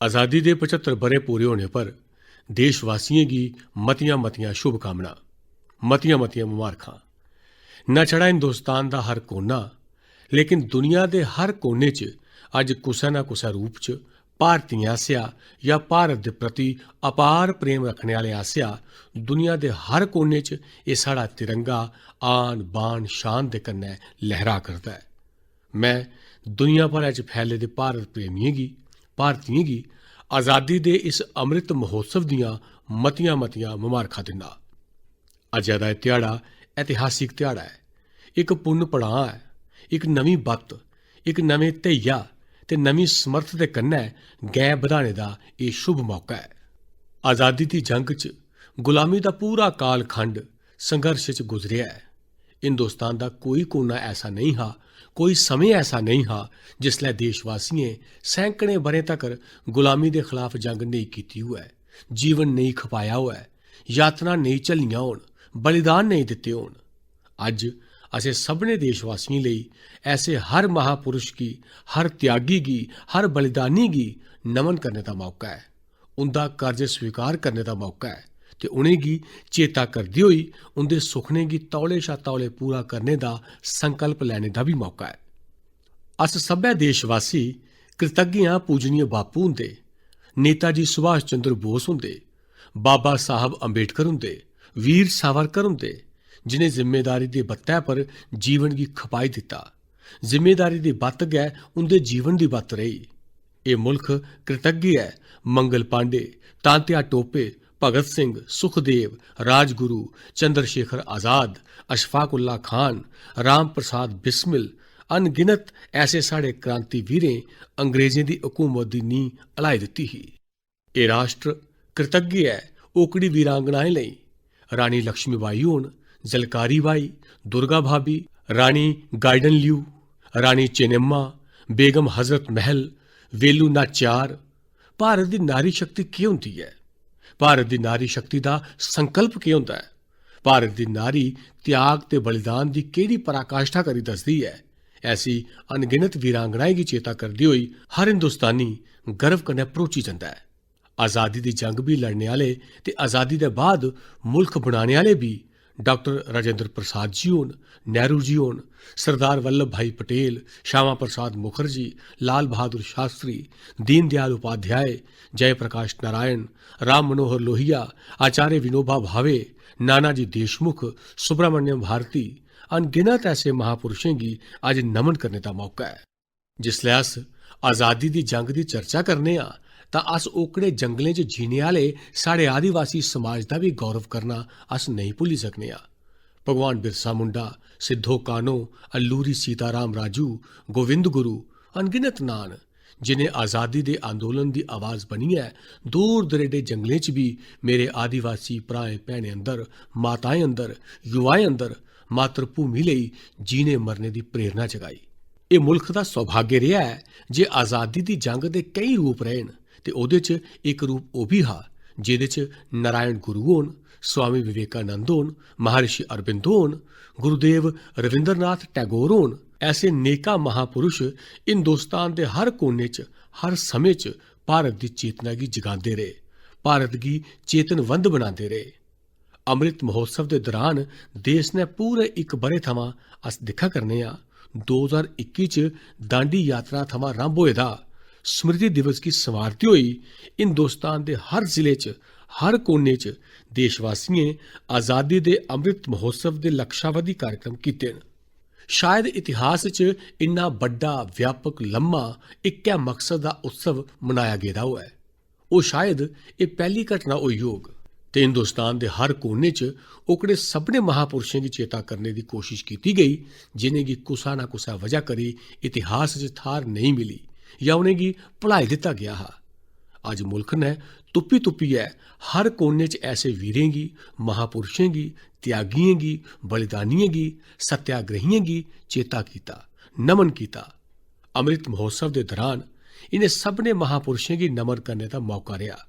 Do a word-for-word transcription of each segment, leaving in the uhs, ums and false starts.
आजादी दे पचहत्तर ब'रे पूरे होने पर देशवासियें गी मतियां-मतियां शुभकामनां, मतियां-मतियां ममारखां। न छड़ा हिंदुस्तान दा हर कोना, लेकिन दुनिया दे हर कोने च अज्ज कुसै ना कुसै रूप च भारतीयें आसेआ जां भारत दे प्रति अपार प्रेम रक्खने आह्लें आसेआ दुनिया दे हर कोने च एह् साढ़ा तिरंगा आन, बान, शान दे कन्नै लैहरा करदा ऐ। में दुनिया भरै च फैले दे भारत प्रेमियें गी, भारतीयें गी आजादी दे इस अमृत महोत्सव दियां मतियां-मतियां ममारखां दिन्ना। अज्जै दा एह् ध्याड़ा ऐतिहासिक ध्याड़ा ऐ, इक पुन्न पड़ांऽ ऐ, इक नमीं बत्त, इक नमें ध्येइया ते नमीं समर्थ दे कन्नै गैं बधाने दा एह् शुभ मौका ऐ। आजादी दी जंग च गुलामी दा पूरा कालखंड संघर्ष च गुजरेआ ऐ। हिंदुस्तान दा कोई कोना ऐसा नेईं हा, कोई समें ऐसा नेईं हा, जिसलै देशवासियें सैकड़ें ब'रें तगर गुलामी दे खलाफ जंग नेईं कीती होऐ, जीवन नेईं खपाया होऐ, यातनां नेईं झल्लियां होन, बलिदान नेईं दित्ते होन। अज्ज असें सभनें देशवासियें लेई ऐसे हर महापुरुष गी, हर त्यागी गी, हर बलिदानी गी नमन करने दा मौका ऐ। उं'दा कर्ज स्वीकार करने दा मौका ऐ ते उ'नेंगी चेता करदे होई उं'दे सुखनें गी तौले शा तौले पूरा करने दा संकल्प लैने दा बी मौका ऐ। अस सब्भै देशवासी कृतज्ञ आं पूजनीय बापू हुंदे, नेताजी सुभाष चंद्र बोस हुंदे, बाबा साहब अंबेडकर हुंदे, वीर सावरकर हुंदे, जिनें जिम्मेदारी दे बत्तै पर जीवन गी खपाई दित्ता। जिम्मेदारी दी बत्त गै उंदे जीवन दी बत्त रेही। एह् मुल्ख कृतज्ञ ऐ मंगल पांडे, तांत्या टोपे, भगत सिंह, सुखदेव, राजगुरु, चंद्रशेखर आजाद, अशफाकुल्ला खान, राम प्रसाद बिस्मिल, अनगिनत ऐसे साढ़े क्रांतिवीरें अंग्रेजें दी हुकूमत दी नींह हलाई दित्ती ही। एह् राष्ट्र कृतज्ञ ऐ ओकड़ी वीरांगनाएं लेई, रानी लक्ष्मीबाई होन, जलकारी बाई, दुर्गा भाभी, रानी गाइडन लियू, रानी चेनेम्मा, बेगम हजरत महल, वेलू नाच्यार। भारत दी नारी शक्ति केह् होंदी ऐ? भारत दी नारी शक्ति दा संकल्प केह् होंदा ऐ? भारत दी नारी त्याग ते बलिदान दी केह्ड़ी पराकाष्ठा करी दसदी ऐ? ऐसी अनगिनत वीरांगनाएं गी चेता करदे होई हर हिंदुस्तानी गर्व कन्नै भरोची जंदा ऐ। आजादी दी जंग बी लड़ने आह्ले ते आजादी दे बाद मुल्ख बनाने आह्ले बी डाक्टर राजेंद्र प्रसाद जी होन, नेहरू जी होन, सरदार वल्लभ भाई पटेल, श्यामा प्रसाद मुखर्जी, लाल बहादुर शास्त्री, दीनदयाल उपाध्याय, जयप्रकाश नारायण, राम मनोहर लोहिया, आचार्य विनोबा भावे, नानाजी देशमुख, सुब्रमण्यम भारती, अनगिनत ऐसे महापुरुषें गी अज्ज नमन करने दा मौका ऐ। जिसलै अस आजादी दी जंग दी चर्चा करने आं, तां अस ओकड़े जंगलें च जीने आह्ले साढ़े आदिवासी समाज दा बी गौरव करना अस नेईं भुल्ली सकने आं। भगवान बिरसा मुंडा, सिद्धो कानो, अल्लूरी सीताराम राजू, गोविंद गुरु, अनगिनत नांऽ न, जिनें आजादी दे आंदोलन दी आवाज बनियै दूर दरेडे जंगलें च बी मेरे आदिवासी भ्राएं भैनें अंदर, माताएं अंदर, युवाएं अंदर मातृभूमि लेई जीने मरने दी प्रेरणा जगाई। एह् मुल्ख दा सौभाग्य रेहा ऐ जे आजादी दी जंग दे केई रूप रेह् न ते ओह्दे च इक रूप ओह् बी हा जेह्दे च नारायण गुरु होन, स्वामी विवेकानंद होन, महर्षि अरबिंदो होन, गुरुदेव रविंद्रनाथ टैगोर होन। ऐसे नेकां महापुरुष हिंदुस्तान दे हर कोने च, हर समें च भारत दी चेतना गी जगांदे रेह्, भारत गी चेतनवंत बनांदे रेह्। अमृत महोत्सव दे दरान देश ने पूरे इक ब'रे थमां, अस दिक्खा करने आं, दो ज्हार इक्की च दांडी यात्रा थमां रंभ होए दा स्मृति दिवस गी संवारदे होई हिंदुस्तान दे हर जिले च, हर कोने च देशवासियें आजादी दे अमृत महोत्सव दे लक्षावधि कार्यक्रम कीते न। शायद इतिहास च इन्ना बड्डा, व्यापक, लम्मा इक्कै मकसद दा उत्सव मनाया गेदा होऐ। ओह् शायद एह् पैह्ली घटना होई होग ते हिंदुस्तान दे हर कोने च ओकड़े सभनें महापुरुषें गी चेता करने दी कोशश कीती गेई जिनेंगी कुसा ना कुसा वजह करी इतिहास च थाह्र नेईं मिली जां उनेंगी भुलाई दित्ता गेआ हा। अज्ज मुल्ख ने तुप्पी तुप्पियै हर कोने च ऐसे वीरें गी, महापुरुषें गी, त्यागियें गी, बलिदानियें गी, सत्याग्रहियें गी चेता कीता, नमन कीता। अमृत महोत्सव दे दरान इनें सभनें महापुरुषें गी नमन करने दा मौका रेहा।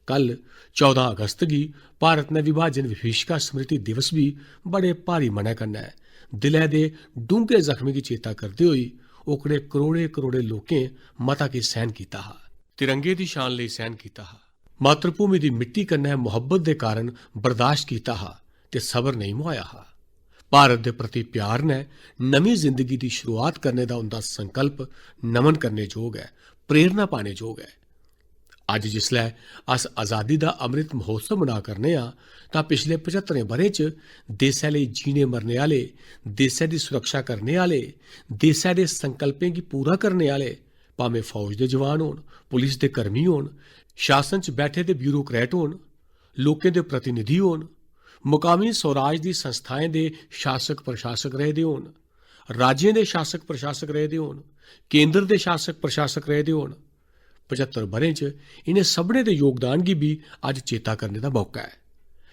कल चौदां अगस्त गी भारत ने विभाजन विभीषिका स्मृति दिवस बी बड़े भारी मनै कन्नै दिलै दे डूंह्गे जख्में गी चेता करदे होई ओकड़े करोड़े करोड़े लोकें मता किश सैह्न कीता हा। तिरंगे दी शान लेई सैह्न कीता हा। मातृभूमि दी मिट्टी कन्नै मुहब्बत दे कारण बर्दाश्त कीता हा ते सबर नेईं मुआया हा। भारत दे प्रति प्यार ने नमीं जिंदगी दी शुरुआत करने दा उं'दा संकल्प नमन करने जोग ऐ, प्रेरणा पाने जोग ऐ। अज्ज जिसलै अस आजादी दा अमृत महोत्सव मना करने आं, तां पिछले पचत्तरें ब'रें च देसै लेई जीने मरने आह्ले, देसै दी सुरक्षा करने आह्ले, देसै दे संकल्पें गी पूरा करने आह्ले, भामें फौज दे जवान होन, पुलिस दे कर्मी होन, शासन च बैठे दे ब्यूरोक्रेट होन, लोकें दे प्रतिनिधि होन, मकामी स्वराज दी संस्थाएं दे शासक प्रशासक रेह् दे होन, राज्यें दे शासक प्रशासक रेह् दे होन, केंद्र दे शासक प्रशासक रेह् दे होन, पचत्तर ब'रें च इ'नें सभनें दे योगदान गी बी अज्ज चेता करने दा मौका ऐ।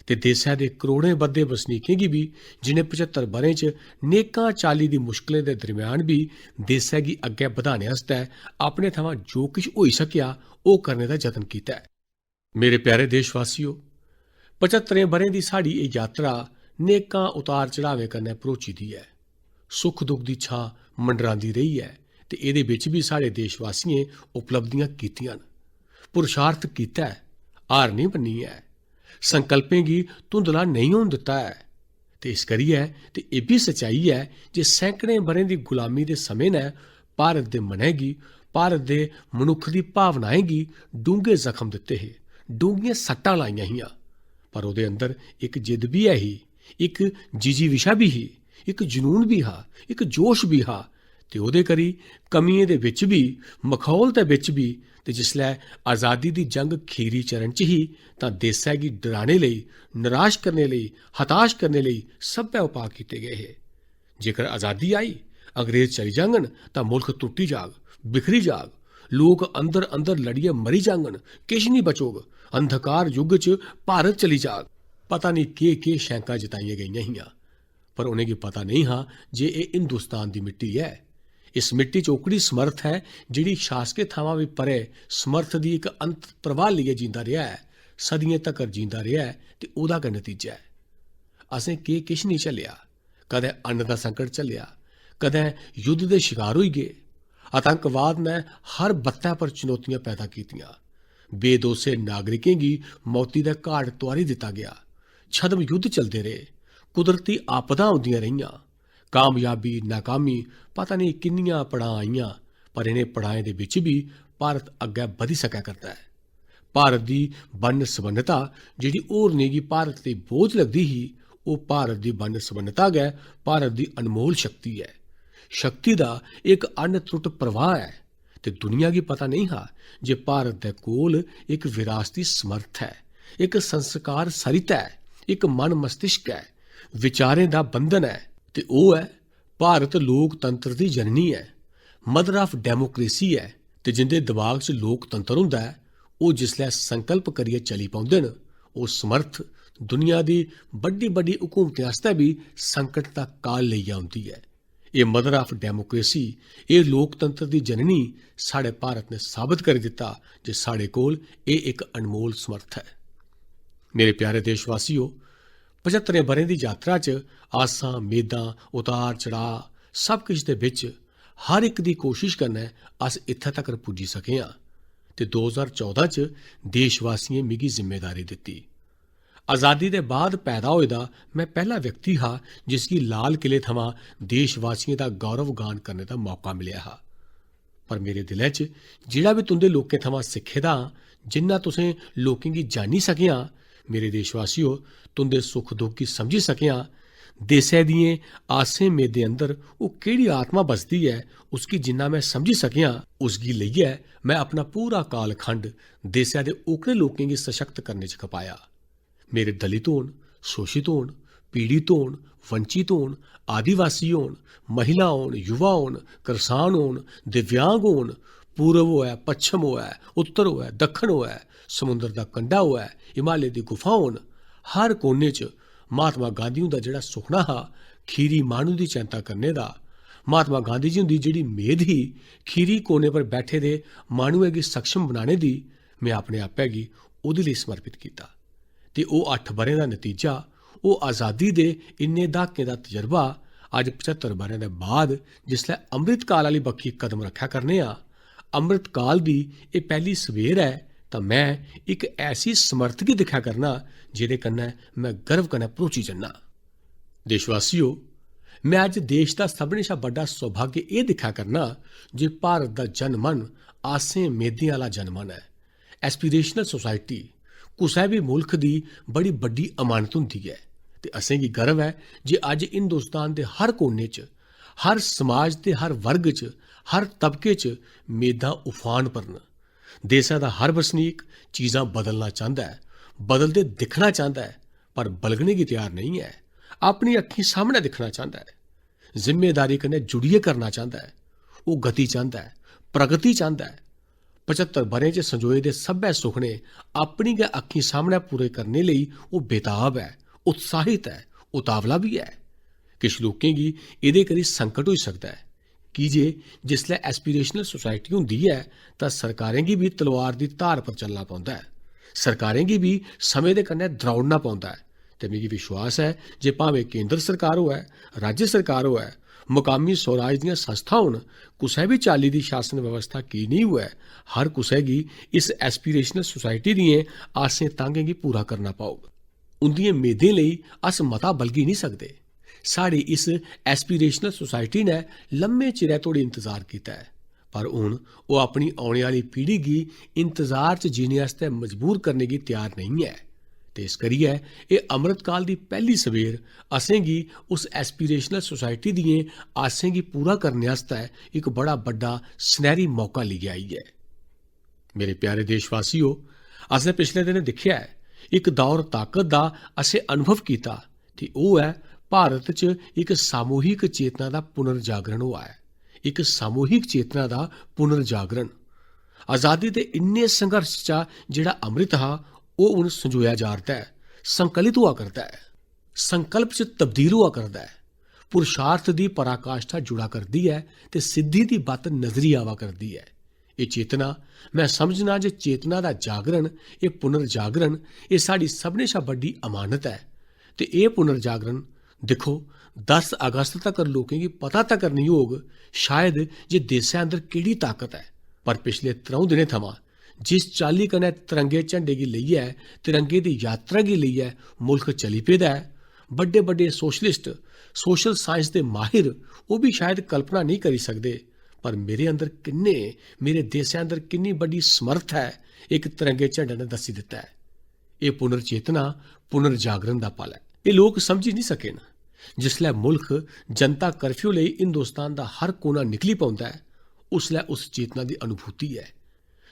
ते देसै दे करोड़ें बद्धे बसनीकें गी बी, जि'नें पचत्तर ब'रें च नेकां चाल्ली दी मुश्कलें दे दरम्यान बी देसै गी अग्गै बधाने आस्तै अपने थमां जो किश होई सकेआ, ओह् करने दा जतन कीता ऐ। मेरे प्यारे देशवासियो, पचत्तरें ब'रें दी साढ़ी एह् यात्रा नेकां उतार चढ़ावें कन्नै भरोची दी ऐ। सुख दुख दी छां मंडरांदी रेही ऐ ते एह्दे बिच बी साढ़े देशवासियें उपलब्धियां कीतियां न, पुरुषार्थ कीता ऐ, हार नेईं मन्नी ऐ, संकल्पें गी धुंधला नेईं होन दित्ता ऐ। ते इस करियै ते एह् बी सच्चाई ऐ जे सैकड़ें ब'रें दी गुलामी दे समें नै भारत दे मनै गी, भारत दे मनुक्ख दी भावनाएं गी डूंह्गे जख्म दित्ते हे, डूंह्गियां सट्टां लाइयां हियां। पर ओह्दे अंदर इक जिद्द बी ऐ ही, इक जिजीविशा बी ही, इक जुनून बी हा, इक जोश बी हा। ते ओह्दे करी कमियें दे बिच बी, मखौल दे बिच बी, ते जिसलै आजादी दी जंग खीरी चरण च ही, तां देसै गी डराने लेई, निराश करने लेई, हताश करने लेई सब्भै उपाऽ कीते गे हे। जेकर आजादी आई, अंग्रेज चली जाङन, तां मुल्ख त्रुट्टी जाग, बिखरी जाग। लोक अंदर-अंदर लड़ियै मरी जाङन, किश निं बचोग। अंधकार युग च भारत चली जाग। पता निं केह्-केह् शैंकां जताइयां गेइयां हियां, पर उ'नेंगी पता नेईं हा जे एह् हिंदुस्तान दी मिट्टी ऐ। इस मिट्टी च ओकड़ी समर्थ ऐ, जेह्ड़ी शासकें थमां बी परे समर्थ दी इक अंत प्रवाह लेइयै जींदा रेहा ऐ, सदियें तगर जींदा रेहा ऐ, ते ओह्दा गै नतीजा ऐ। असें केह् किश नेईं झल्लेआ, कदें अन्न दा संकट झल्लेआ, कदें युद्ध दे शकार होई गे। आतंकवाद ने हर बत्तै पर चुनौतियां पैदा कीतियां। बेदोसे नागरिकें गी मौती दे घाट तुआरी दित्ता गेआ। छद्म युद्ध चलदे रेह्, कुदरती आपदां औंदियां रेहियां। कामयाबी, नाकामी, पता नेईं किन्नियां पड़ां आइयां, पर इ'नें पड़ाएं दे बिच बी भारत अग्गै बधी सकै करदा ऐ। भारत दी बन्न-सबन्नता, जेह्ड़ी होरनें गी भारत लेई बोझ लगदी ही, ओह् भारत दी बन्न-सबन्नता गै भारत दी अनमोल शक्ति ऐ। शक्ति दा इक अनत्रुट प्रवाह ऐ, ते दुनिया गी पता नेईं हा जे भारत दे कोल इक विरासती समर्थ ऐ, इक संस्कार सरिता ऐ, इक मन-मस्तिष्क ऐ, विचारें दा बंधन ऐ, ते ओह् ऐ भारत लोकतंत्र दी जननी ऐ, mother of democracy ऐ, ते जिंदे दमाग च लोकतंत्र होंदा ऐ, ओह् जिसलै संकल्प करियै चली पौंदे न, ओह् समर्थ दुनिया दी बड्डी-बड्डी हुकूमतें आस्तै बी संकट दा काल लेइयै औंदी ऐ। एह् mother of democracy, एह् लोकतंत्र दी जननी साढ़े भारत ने साबत करी दित्ता जे साढ़े कोल एह् इक अनमोल समर्थ ऐ। मेरे प्यारे देशवासियो, पचत्तरें ब'रें दी यात्रा च आसां, मेदां, उतार-चढ़ाऽ, सब किश दे बिच हर इक दी कोशश कन्नै अस इत्थै तगर पुज्जी सके आं ते दो ज्हार चौदां च देशवासियें मिगी जिम्मेदारी दित्ती। आजादी दे बाद पैदा होए दा में पैह्ला व्यक्ति हा जिसगी लाल किले थमां देशवासियें दा गौरव गान करने दा मौका मिलेआ हा। पर मेरे दिलै च जेह्ड़ा बी तुं'दे लोकें थमां सिक्खे दा आं, जिन्ना तुसें लोकें गी जानी सकेआं, मेरे देशवासियो, तुं'दे सुख दुख गी समझी सकेआं, देसै दियें आसें मेदें अंदर ओह् केह्ड़ी आत्मा बसदी ऐ, उसगी जिन्ना में समझी सकेआं, उसगी लेइयै में अपना पूरा कालखंड देसै दे ओकड़े लोकें गी सशक्त करने च खपाया। मेरे दलित होन, शोशत होन, पीड़ित होन, वंचित होन, आदिवासी होन, महिला होन, युवा होन, करसान होन, दिव्यांग होन, पूर्व होऐ, पच्छम होऐ, उत्तर होऐ, दक्खन होऐ, समुंदर दा कंढा होऐ, हिमालय दी गुफा होन, हर कोने च महात्मा गांधी हुंदा जेह्ड़ा सुखना हा खीरी माह्नू दी चैंता करने दा, महात्मा गांधी जी हुंदी जेह्ड़ी मेद ही खीरी कोने पर बैठे दे माह्नुऐ गी सक्षम बनाने दी, में अपने आपै गी ओह्दे लेई समर्पित कीता। ते ओह् अट्ठ ब'रें दा नतीजा, ओह् आजादी दे इन्ने द्हाकें दा तजर्बा, अज्ज पचत्तर ब'रें दे बाद जिसलै अमृत काल आह्ली बक्खी कदम रक्खा करने आं, अमृत काल दी एह् पैह्ली सवेर ऐ, तां में इक ऐसी समर्थ गी दिक्खा करना, जेह्दे कन्नै में गर्व कन्नै भरोची जन्ना। देशवासियो, में अज्ज देश दा सभनें शा बड्डा सौभाग्य एह् दिक्खा करना जे भारत दा जनमन आसें मेदें आह्ला जनमन ऐ। एस्पिरेशनल सोसाइटी कुसै बी मुल्ख दी बड़ी बड्डी अमानत होंदी ऐ, ते असेंगी गर्व ऐ जे अज्ज हिंदुस्तान दे हर कोने च, हर समाज दे हर वर्ग च, हर तबके च मेदां उफान पर न। देसै दा हर बसनीक चीजां बदलना चांह्दा ऐ, बदलदे दिक्खना चांह्दा ऐ, पर बलगने गी त्यार नेईं ऐ। अपनी अक्खीं सामनै दिक्खना चांह्दा ऐ, जिम्मेदारी कन्नै जुड़ियै करना चांह्दा ऐ। ओह् गति चांह्दा ऐ, प्रगति चांह्दा ऐ। पचत्तर ब'रें च संजोए दे सब्भै सुखने अपनी गै अक्खीं सामनै पूरे करने लेई ओह् बेताब ऐ, उत्साहित ऐ, उतावला बी ऐ। किश लोकें गी एह्दे करी संकट होई सकदा ऐ, की जे जिसलै एस्पिरेशनल सोसाइटी होंदी ऐ, तां सरकारें गी बी तलवार दी धार पर चलना पौंदा ऐ। सरकारें गी बी समें दे कन्नै द्रौड़ना पौंदा ऐ। ते मिगी विश्वास ऐ जे भामें केंद्र सरकार होऐ, राज्य सरकार होऐ, मकामी स्वराज दियां संस्थां होन, कुसै बी चाल्ली दी शासन व्यवस्था की नेईं होऐ, हर कुसै गी इस एस्पिरेशनल सोसाइटी दियें आसें तांघें गी पूरा करना पौग। उंदियें मेदें लेई अस मता बलगी नेईं सकदे। साढ़ी इस एस्पिरेशनल सोसाइटी ने लम्मे चिरै तोड़ी इंतजार कीता ऐ, पर हून ओह् अपनी औने आह्ली पीढ़ी गी इंतजार च जीने आस्तै मजबूर करने गी त्यार नेईं ऐ। ते इस करियै एह् अमृतकाल दी पैह्ली सवेर असेंगी उस एस्पिरेशनल सोसाइटी दियें आसें गी पूरा करने आस्तै इक बड़ा बड्डा सनैह्री मौका लेइयै आई ऐ। मेरे प्यारे देशवासियो, असें पिछले दिनें दिक्खेआ ऐ, इक दौर ताकत दा असें अनुभव कीता, ते ओह् ऐ भारत च इक सामूहिक चेतना दा पुनर्जागरण होआ ऐ, इक सामूहिक चेतना दा पुनर्जागरण। आजादी दे इन्ने संघर्ष चा जेह्ड़ा अमृत हा, ओह् हून संजोया जा'रदा ऐ, संकलित होआ करदा ऐ, संकल्प च तब्दील होआ करदा ऐ। पुरुषार्थ दी पराकाष्ठा जुड़ा करदी ऐ ते सिद्धि दी बत्त नजरी आवा करदी ऐ। एह् चेतना, में समझना जे चेतना दा जागरण, एह् पुनर्जागरण, एह् साढ़ी सभनें शा बड्डी अमानत ऐ। ते एह् पुनर्जागरण, दिक्खो, दस अगस्त तगर लोकें गी पता तगर नेईं होग, शायद, जे देसै अंदर केह्ड़ी ताकत ऐ। पर पिछले त्र'ऊं दिनें थमां जिस चाल्ली कन्नै तिरंगे झंडे गी लेइयै, तिरंगे दी यात्रा गी लेइयै मुल्ख चली पेदा ऐ, बड्डे-बड्डे सोशलिस्ट, सोशल साइंस दे माहिर, ओह् बी शायद कल्पना नेईं करी सकदे, पर मेरे अंदर किन्ने, मेरे देसै अंदर किन्नी बड्डी समर्थ ऐ, इक तिरंगे झंडे ने दस्सी दित्ता ऐ। एह् पुनर्चेतना, पुनर्जागरण दा पल ऐ। एह् लोक समझी निं सके न। जिसलै मुल्ख जनता कर्फ्यू लेई हिंदुस्तान दा हर कोना निकली पौंदा ऐ, उसलै उस चेतना दी अनुभूति ऐ।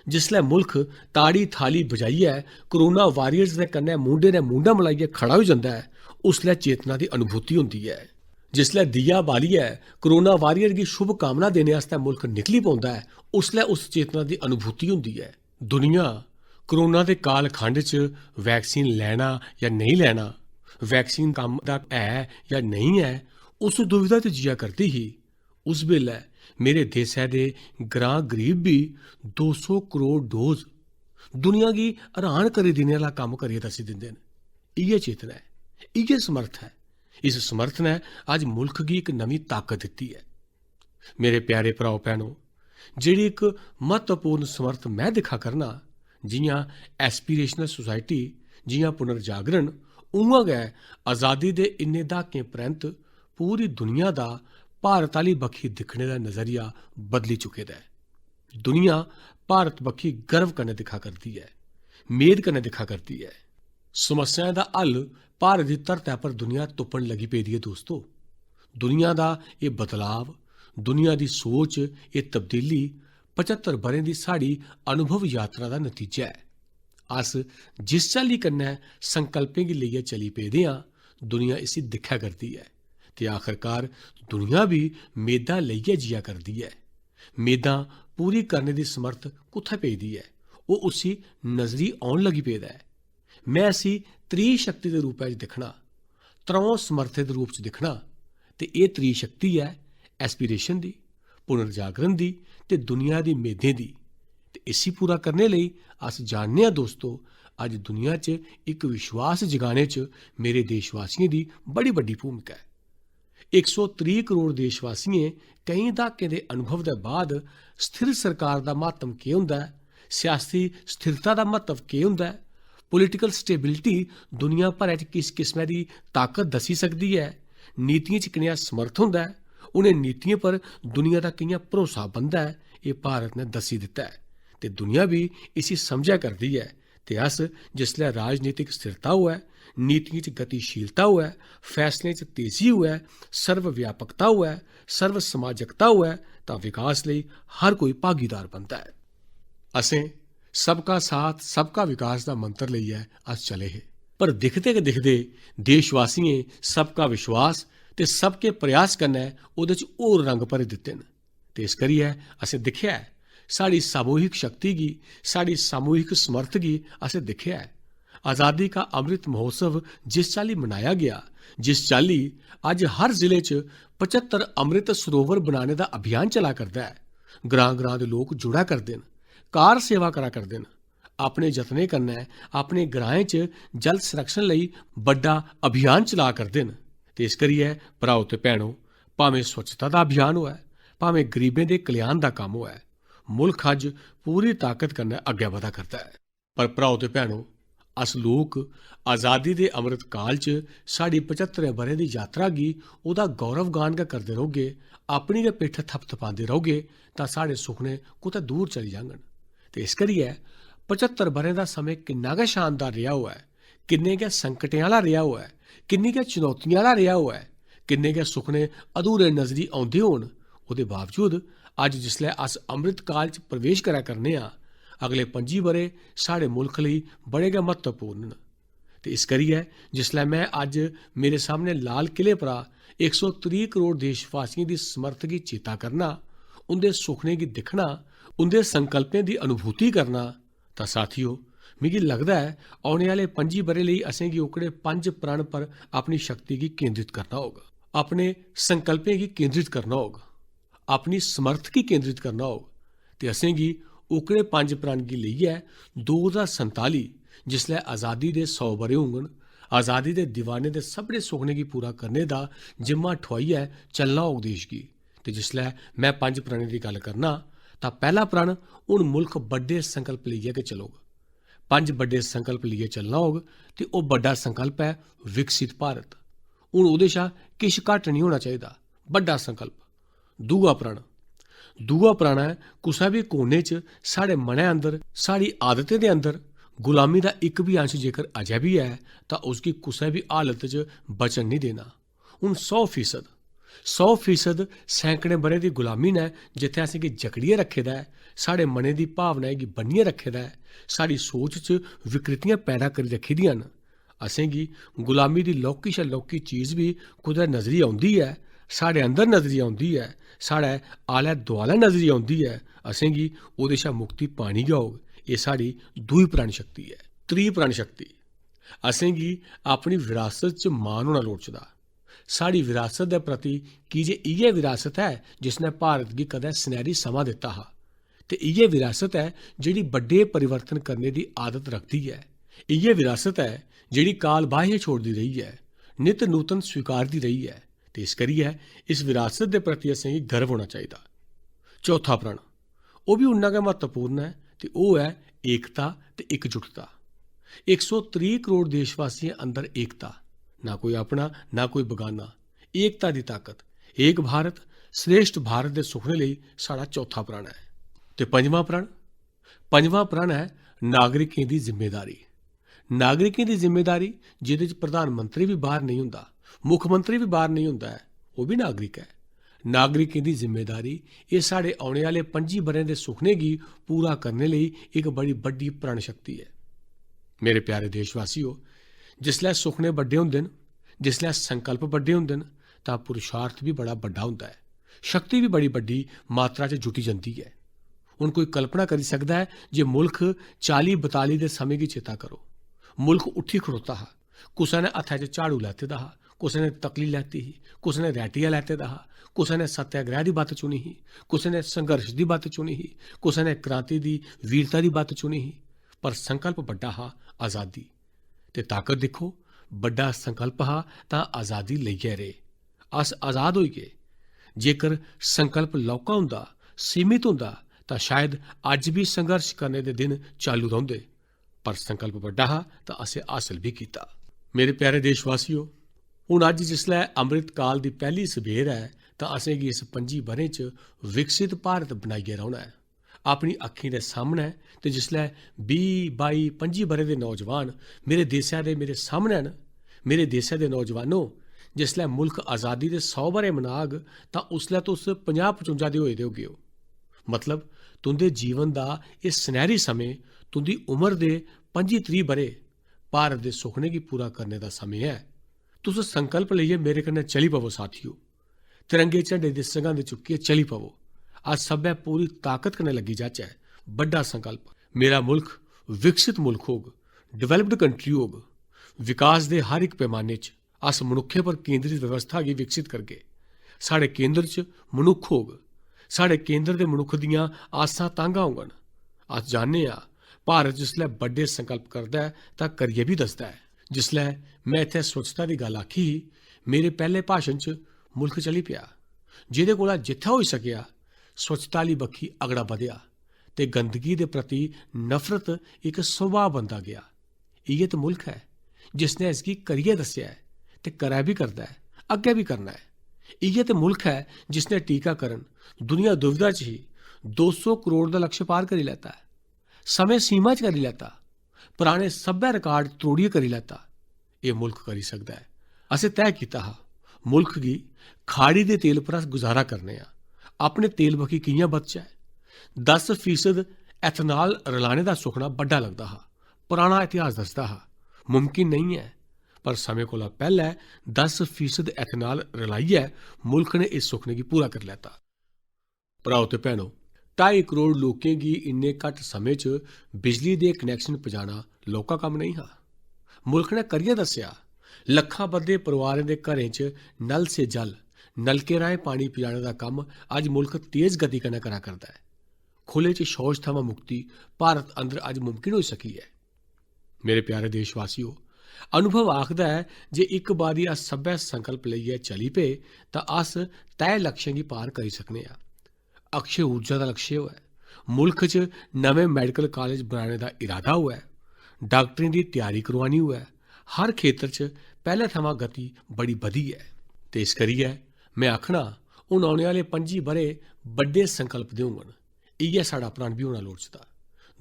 जिसलै मुल्ख ताड़ी थाली बजाइयै कोरोना वारियर्स दे कन्नै मूंढे नै मूंढा मलाइयै खड़ा होई जंदा ऐ, उसलै चेतना दी अनुभूति होंदी ऐ। जिसलै दिया बालियै कोरोना वारियर गी शुभ कामना देने आस्तै मुल्ख निकली पौंदा ऐ, उसलै उस चेतना दी अनुभूति होंदी ऐ। दुनिया कोरोना दे कालखंड च वैक्सीन लैना जां नेईं लैना, वैक्सीन कम्म दा ऐ जां नेईं ऐ, उस दुविधा च जिया करदी ही। उस बेल्लै मेरे देसै दे ग्रां गरीब बी दो सौ करोड़ डोज दुनिया गी हैरान करी देने आह्ला कम्म करियै दस्सी दिंदे न। इ'यै चेतना ऐ, इ'यै समर्थ ऐ। इस समर्थ ने अज्ज मुल्ख गी इक नमीं ताकत दित्ती ऐ। मेरे प्यारे भ्राओ भैनो, जेह्ड़ी इक म्हत्तवपूर्ण समर्थ में दिक्खा करना, जि'यां एस्पिरेशनल सोसाइटी, जि'यां पुनर्जागरण, उ'आं गै आजादी दे इन्ने द्हाकें परैंत पूरी दुनिया दा भारत आह्ली बक्खी दिक्खने दा नजरिया बदली चुके दा ऐ। दुनिया भारत बक्खी गर्व कन्नै दिक्खा करदी ऐ, मेद कन्नै दिक्खा करदी ऐ। समस्याएं दा हल भारत दी धरतै पर दुनिया तुप्पन लगी पेदी ऐ दोस्तो। दुनिया दा एह् बदलाव, दुनिया दी सोच, एह् तब्दीली पचत्तर ब'रें दी साढ़ी अनुभव यात्रा दा नतीजा ऐ। अस जिस चाल्ली कन्नै संकल्पें गी लेइयै चली पेदे आं, दुनिया इसी दिक्खै करदी ऐ ते आखरकार दुनिया बी मेदां लेइयै जिया करदी ऐ। मेदां पूरी करने दी समर्थ कुत्थै पेदी ऐ, ओह् उसी नजरी औन लगी पेदा ऐ। में इसी त्री शक्ति दे रूपै च दिक्खना, त्रौं समर्थें दे रूप च दिक्खना, ते एह् त्री शक्ति ऐ एस्पिरेशन दी, पुनर्जागरण दी ते दुनिया दी मेदें दी। ते इसी पूरा करने लेई अस जानने आं दोस्तो, अज्ज दुनिया च इक विश्वास जगाने च मेरे देशवासियें दी बड़ी बड्डी भूमिका ऐ। इक सौ त्रीह् करोड़ देशवासियें केईं दहाकें दे अनुभव दे बाद स्थिर सरकार दा म्हत्तम केह् होंदा ऐ, सियासी स्थिरता दा म्हत्तव केह् होंदा ऐ, political stability दुनिया भरै च किस किस्मै दी ताकत दस्सी सकदी ऐ, नीतियें च कनेहा समर्थ होंदा ऐ, उ'नें नीतियें पर दुनिया दा कि'यां भरोसा बनदा ऐ, एह् भारत ने दस्सी दित्ता ऐ ते दुनिया बी इसी समझै करदी ऐ। ते अस जिसलै राजनीतिक स्थिरता होऐ, नीतियें च गतिशीलता होऐ, फैसलें च तेजी होऐ, सर्वव्यापकता होऐ, सर्व समाजकता होऐ, तां विकास लेई हर कोई भागीदार बनदा ऐ। असें सबका साथ, सबका विकास दा मंत्र लेइयै अस चले हे, पर दिखदे गै दिखदे देशवासियें सबका विश्वास ते सबके प्रयास कन्नै ओह्दे च होर रंग भरी दित्ते न। ते इस करियै असें दिक्खेआ ऐ, साढ़ी सामूहिक शक्ति गी, साढ़ी सामूहिक समर्थ गी असें दिक्खेआ ऐ। आजादी का अमृत महोत्सव जिस चाल्ली मनाया गेआ, जिस चाल्ली अज्ज हर जिले च पचहत्तर अमृत सरोवर बनाने दा अभियान चला करदा ऐ, ग्रां-ग्रां दे लोक जुड़ा करदे न, कार सेवा करा करदे न, अपने जतनें कन्नै अपने ग्राएं च जल संरक्षण लेई बड्डा अभियान चला करदे न। ते इस करियै भ्राओ ते भैनो, भामें स्वच्छता दा अभियान होऐ, भामें गरीबें दे कल्याण दा कम्म होऐ, मुल्ख अज्ज पूरी ताकत कन्नै अग्गै बधा करदा ऐ। पर भ्राओ ते भैनो, अस लोक आजादी दे अमृत काल च साढ़ी पचहत्तरें ब'रें दी यात्रा गी, ओह्दा गौरवगान गै करदे रौह्गे, अपनी गै पिट्ठ थपथपांदे रौह्गे, तां साढ़े सुखने कुतै दूर चली जाङन। ते इस करियै पचहत्तर ब'रें दा समें किन्ना गै शानदार रेहा होऐ, किन्ने गै संकटें आह्ला रेहा होऐ, किन्नी गै चुनौतियें आह्ला रेहा होऐ, किन्ने गै सुखने अधूरे नजरी औंदे होन, ओह्दे बावजूद अज्ज जिसलै अस अमृत काल च प्रवेश करै करने आं, अगले पंजी ब'रे साढ़े मुल्ख लेई बड़े गै म्हत्तवपूर्ण न। ते इस करियै जिसलै में अज्ज मेरे सामने लाल किले परा इक सौ त्रीह् करोड़ देशवासियें दी समर्थ गी चेता करना, उं'दे सुखने गी दिक्खना, उं'दे संकल्पें दी अनुभूति करना, तां साथियो, मिगी लगदा ऐ, औने आह्ले पंजी ब'रें लेई असेंगी ओकड़े पंज प्रण पर अपनी शक्ति गी केंद्रित करना होग, अपने संकल्पें गी केंद्रित करना होग, अपनी समर्थ गी केंद्रित करना होग। ते असेंगी ओकड़े पंज प्रण गी लेइयै दो ज्हार संताली, जिसलै आजादी दे सौ ब'रे होङन, आजादी दे दीवाने दे सभनें सुखने गी पूरा करने दा जिम्मा ठुआइयै चलना होग देश गी। ते जिसलै में पंज प्रणें दी गल्ल करना, तां पैह्ला प्रण हून मुल्ख बड्डे संकल्प लेइयै गै चलोग। पंज बड्डे संकल्प लेइयै चलना होग, ते ओह् बड्डा संकल्प ऐ विकसित भारत। हून ओह्दे शा किश घट्ट निं होना चाहिदा, बड्डा संकल्प। दूआ प्रण, दूआ प्रण ऐ कुसै बी कोने च साढ़े मनै अंदर, साढ़ी आदतें दे अंदर गुलामी दा इक बी अंश जेकर अजै बी ऐ, तां उसगी कुसै बी हालत च बचन निं देना। हून सौ फीसद, सौ फीसद सैकड़ें ब'रें दी गुलामी ने जित्थै असेंगी जकड़ियै रक्खे दा ऐ, साढ़े मनै दी भावनाएं गी बन्नियै रक्खे दा ऐ, साढ़ी सोच च विकृतियां पैदा करी रक्खी दियां न, असेंगी गुलामी दी लौह्की शा लौह्की चीज बी कुतै नजरी औंदी ऐ, साढ़े अंदर नजरी औंदी ऐ, साढ़े आलै दुआलै नजरी औंदी ऐ, असेंगी ओह्दे शा मुक्ति पानी गै होग। एह् साढ़ी दूई प्राण शक्ति ऐ। त्री प्राण शक्ति, असेंगी अपनी विरासत च मान होना लोड़चदा। साढ़ी विरासत दे प्रति, की जे इ'यै विरासत ऐ जिसने भारत गी कदें सनैह्री समां दित्ता हा, ते इ'यै विरासत ऐ जेह्ड़ी बड्डे परिवर्तन करने दी आदत रखदी ऐ। इ'यै विरासत ऐ जेह्ड़ी काल बाह्य छोड़दी रेही ऐ, नित नूतन स्वीकारदी रेही ऐ। ते इस करियै इस विरासत दे प्रति असेंगी गर्व होना चाहिदा। चौथा प्रण, ओह् बी उन्ना गै म्हत्तवपूर्ण ऐ, ते ओह् ऐ एकता ते इकजुटता। इक सौ त्रीह् करोड़ देशवासियें अंदर एकता, ना कोई अपना, ना कोई बगाना। एकता दी ताकत, एक भारत, श्रेष्ठ भारत दे सुखने लेई साढ़ा चौथा प्रण ऐ। ते पंजवां प्रण, पंजवां प्रण ऐ नागरिकें दी जिम्मेदारी। नागरिकें दी जिम्मेदारी, जेह्दे च प्रधानमंत्री बी बाह्र नेईं होंदा, मुक्खमंत्री बी बाह्र नेईं होंदा ऐ, ओह् बी नागरिक ऐ। नागरिकें दी जिम्मेदारी, एह् साढ़े औने आह्ले पंजी ब'रें दे सुखने गी पूरा करने लेई इक बड़ी बड्डी प्रण शक्ति ऐ। मेरे प्यारे देशवासियो, जिसलै सुखने बड्डे होंदे न, जिसलै संकल्प बड्डे होंदे न, तां पुरुषार्थ बी बड़ा बड्डा होंदा ऐ, शक्ति बी बड़ी बड्डी मात्रा च जुटी जंदी ऐ। हून कोई कल्पना करी सकदा ऐ जे मुल्ख चाली बताली दे समें गी चेता करो। मुल्ख उट्ठी खड़ोता हा, कुसै ने हत्थै च झाड़ू लैते दा हा, कुसै ने तकली लैती ही, कुसै ने रैटिया लैते दा हा, कुसै ने सत्याग्रह दी बत्त चुनी ही, कुसै ने संघर्श दी बत्त चुनी ही, कुसै ने क्रांति दी वीरता दी बत्त चुनी ही, पर संकल्प बड्डा हा, आजादी। ते ताकत दिक्खो, बड्डा संकल्प हा तां आजादी लेइयै रेह्। अस आजाद होई गे। जेकर संकल्प लौह्का होंदा, सीमित होंदा, तां शायद अज्ज बी संघर्ष करने दे दिन चालू रौंह्दे। पर संकल्प बड्डा हा, तां असें हासल बी कीता। मेरे प्यारे देशवासियो, हुन अज्ज जिसलै अमृत काल दी पैह्ली सबेर ऐ, तां असेंगी इस पंजी ब'रें च विकसित भारत बनाइयै रौह्ना ऐ। अपनी अक्खीं दे सामनै, ते जिसलै बीह्, बाई, पंजी ब'रे दे नौजवान मेरे देसै दे मेरे सामनै न, मेरे देसै दे नौजवानो, जिसलै मुल्ख अजादी दे सौ ब'रे मनाग, तां उसलै तुस पंजाह् पचुंजा दे होए दे होगे ओ। मतलब, तुं'दे जीवन दा एह् सनैह्री समें, तुं'दी उमर दे पंजी त्रीह् ब'रे, भारत दे सुखने गी पूरा करने दा समें ऐ। तुस संकल्प लेइयै मेरे कन्नै चली पवो साथियो। तिरंगे झंडे दी सगंध चुक्कियै चली पवो। अस सब्भै पूरी ताकत कन्नै लग्गी जाचै। बड्डा संकल्प, मेरा मुल्ख विकसित मुल्ख होग, डेवलप्ड कंट्री होग। विकास दे हर इक पैमाने च अस मनुक्खें पर केंद्रित व्यवस्था गी विकसित करगे। साढ़े केंद्र च मनुक्ख होग। साढ़े केंद्र दे मनुक्ख दियां आसां तांह्‌गां होङन। अस जानने आं, भारत जिसलै बड्डे संकल्प करदा ऐ, तां करियै बी दसदा ऐ। जिसलै में इत्थै स्वच्छता दी गल्ल आखी ही, मेरे पैह्‌ले भाशन च मुल्ख चली पेआ, जेह्‌दे कोला जित्थै होई सकेआ, स्वच्छता आह्‌ली बक्खी अगड़ा बधेआ ते गंदगी दे प्रति नफरत इक सुभाऽ बनदा गेआ। इ'यै ते मुल्ख ऐ, जिसने इसगी करियै दस्सेआ ऐ ते करै बी करदा ऐ, अग्गै बी करना ऐ। इ'यै ते मुल्ख ऐ, जिसने टीकाकरण, दुनिया दुविधा च ही, दो सौ करोड़ दा लक्ष्य पार करी लैता ऐ, समें सीमा च करी लैता, पराने सब्भै रिकार्ड त्रोड़ियै करी लैता। एह् मुल्ख करी सकदा ऐ। असें तैऽ कीता हा, मुल्ख गी खाड़ी दे तेल पर अस गुजारा करने आं। अपने तेल बक्खी कि'यां बधचै? दस फीसद ethanol रलाने दा सुखना बड्डा लगदा हा, पराना इतिहास दसदा हा। मुमकिन नेईं ऐ, पर समें कोला पैह्‌लै दस फीसद ethanol रलाइयै मुल्ख ने इस सुखने गी पूरा करी लैता। भ्राओ ते भैनो, ढाई करोड़ लोकें गी इन्ने घट्ट समें च बिजली दे कनैक्शन पजाना लौह्‌का कम्म नेईं हा। मुल्ख ने करियै दस्सेआ। लक्खां बद्धे परिवारें दे घरें च नल से जल, नलके राहें पानी पजाने दा कम्म अज्ज मुल्ख तेज गति कन्नै करा करदा ऐ। खु'ल्ले च शौच थमां मुक्ति भारत अंदर अज्ज मुमकिन होई सकी ऐ। मेरे प्यारे देशवासियो, अनुभव आखदा ऐ जे इक बारी अस सब्भै संकल्प लेइयै चली पे, तां अस तय लक्ष्यें गी पार करी सकने आं। अक्षय ऊर्जा दा लक्ष्य होऐ, मुल्ख च नमें मैडिकल कालेज बनाने दा इरादा होऐ, डाक्टरें दी त्यारी करोआनी होऐ, हर खेतर च पैह्‌ले थमां गति बड़ी बधी ऐ। ते इस करियै में आखना, हून औने आह्‌ले पंजी ब'रे बड्डे संकल्प दे होङन। इ'यै साढ़ा प्रण बी होना लोड़चदा।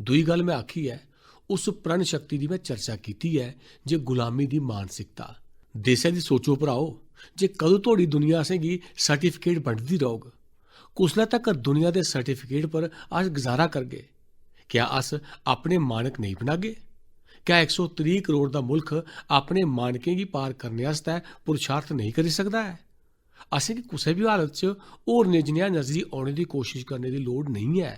दूई गल्ल में आखी ऐ, उस प्रण शक्ति दी में चर्चा कीती ऐ जे गुलामी दी मानसिकता। देसै दी सोचो भ्राओ, जे कदूं धोड़ी दुनिया असेंगी सर्टिफिकेट बंडदी रौह्‌ग? कुसलै तक्कर दुनिया दे सर्टिफिकेट पर अस गुजारा करगे? क्या अस अपने मानक नेईं बनागे? क्या इक सौ त्रीह् करोड़ दा मुल्ख अपने मानकें गी पार करने आस्तै पुरुषार्थ नेईं करी सकदा ऐ? असेंगी कुसै बी हालत च होरनें जनेहा नजरी औने दी कोशश करने दी लोड़ नेईं ऐ।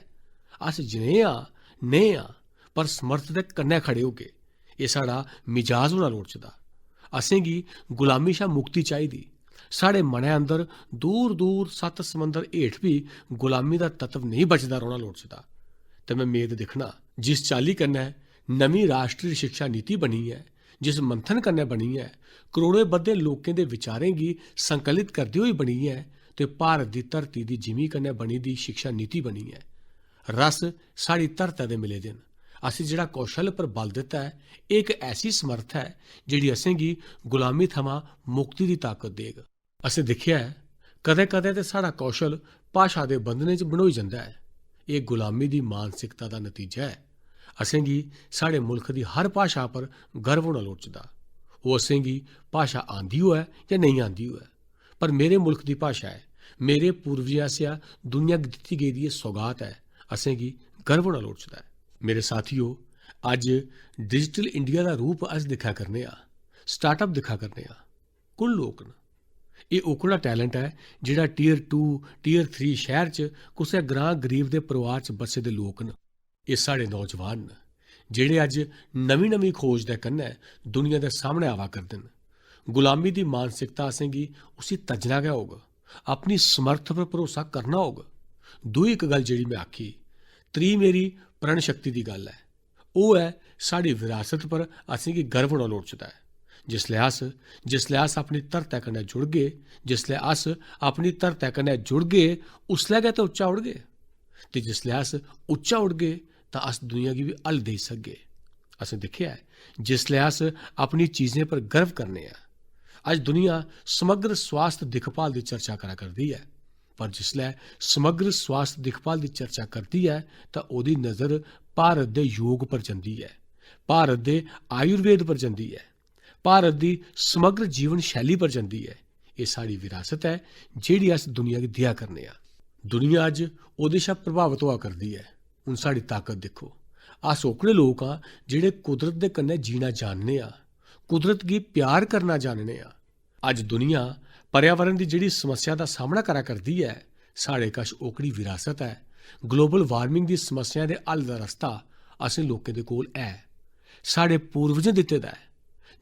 अस जनेह् आं, नेह् आं, पर समर्थ दे कन्नै खड़े होगे। एह् साढ़ा मिजाज होना लोड़चदा। असेंगी गुलामी शा मुक्ति चाहिदी। साढ़े मनै अंदर दूर-दूर सत्त समंदर हेठ बी गुलामी दा तत्व नेईं बचदा रौह्‌ना लोड़चदा। ते में मेद दिक्खना, जिस चाल्ली कन्नै नमीं राश्ट्री शिक्षा नीति बनी ऐ, जिस मंथन कन्नै बनी ऐ, करोड़ें बद्धे लोकें दे विचारें गी संकलित करदे होई बनी ऐ ते भारत दी धरती दी जिमीं कन्नै बनी दी शिक्षा नीति बनी ऐ। रस साढ़ी धरतै दे मिले दे न। असें जेह्‌ड़ा कौशल पर बल दित्ता ऐ, एह् इक ऐसी समर्थ ऐ जेह्‌ड़ी असेंगी गुलामी थमां मुक्ति दी ताकत देग। असें दिक्खेआ ऐ, कदें-कदें ते साढ़ा कौशल भाशा दे बंधनें च बंडोई जंदा ऐ। एह् गुलामी दी मानसिकता दा नतीजा ऐ। असेंगी साढ़े मुल्ख दी हर भाशा पर गर्व होना लोड़चदा। ओह् असेंगी भाशा आंदी होऐ जां नेईं आंदी होऐ, पर मेरे मुल्ख दी भाशा ऐ, मेरे पूर्वजें आसेआ दुनिया गी दित्ती गेदी एह् सौगात ऐ, असेंगी गर्व होना लोड़चदा ऐ। मेरे साथियो, अज्ज डिजिटल इंडिया दा रूप अस दिक्खा करने आं, स्टार्टअप दिक्खा करने आं। कु'न लोक न? एह् ओह्कड़ा टैलेंट ऐ जेह्‌ड़ा टियर टू, टियर थ्री शैह्‌र च कुसै ग्रां गरीब दे परोआर च बस्से दे लोक न। एह् साढ़े नौजवान न जेह्‌ड़े अज्ज नमीं-नमीं खोज दे कन्नै दुनिया दे सामनै आवा करदे न। गुलामी दी मानसिकता असेंगी उसी तज्जना गै होग, अपनी समर्थ पर भरोसा करना होग। दूई इक गल्ल जेह्‌ड़ी में आखी, त्री मेरी प्रण शक्ति दी गल्ल ऐ। ओह् ऐ, साढ़ी विरासत पर असेंगी गर्व होना लोड़चदा ऐ। जिसलै अस जिसलै अस अपनी धरतै कन्नै जुड़गे, जिसलै अस अपनी धरतै कन्नै जुड़गे, उसलै गै ते उच्चा उड़गे। ते जिसलै अस उच्चा उड़गे, तां अस दुनिया गी बी हल देई सकगे। असें दिक्खेआ ऐ, जिसलै अस अपनी चीजें पर गर्व करने आं। अज्ज दुनिया समग्र स्वास्थ्य दिक्खभाल दी चर्चा करा करदी ऐ, पर जिसलै समग्र स्वास्थ्य दिक्खभाल दी चर्चा करदी ऐ, तां ओह्दी नजर भारत दे योग पर जंदी ऐ, भारत दे आयुर्वेद पर जंदी ऐ, भारत दी समग्र जीवन शैली पर जंदी ऐ। एह् साढ़ी विरासत ऐ, जेह्ड़ी अस दुनिया गी देआ करने आं। दुनिया अज्ज ओह्दे शा प्रभावत होआ करदी ऐ। हून साढ़ी ताकत दिक्खो। अस ओकड़े लोक आं, जेह्ड़े कुदरत दे कन्नै जीना जानने आं, कुदरत गी प्यार करना जानने आं। अज्ज दुनिया पर्यावरण दी जेह्ड़ी समस्या दा सामना करा करदी ऐ, साढ़े कश ओकड़ी विरासत ऐ। ग्लोबल वार्मिंग दी समस्या दे हल दा रस्ता असें लोकें दे कोल ऐ, साढ़े पूर्वजें दित्ते दा ऐ।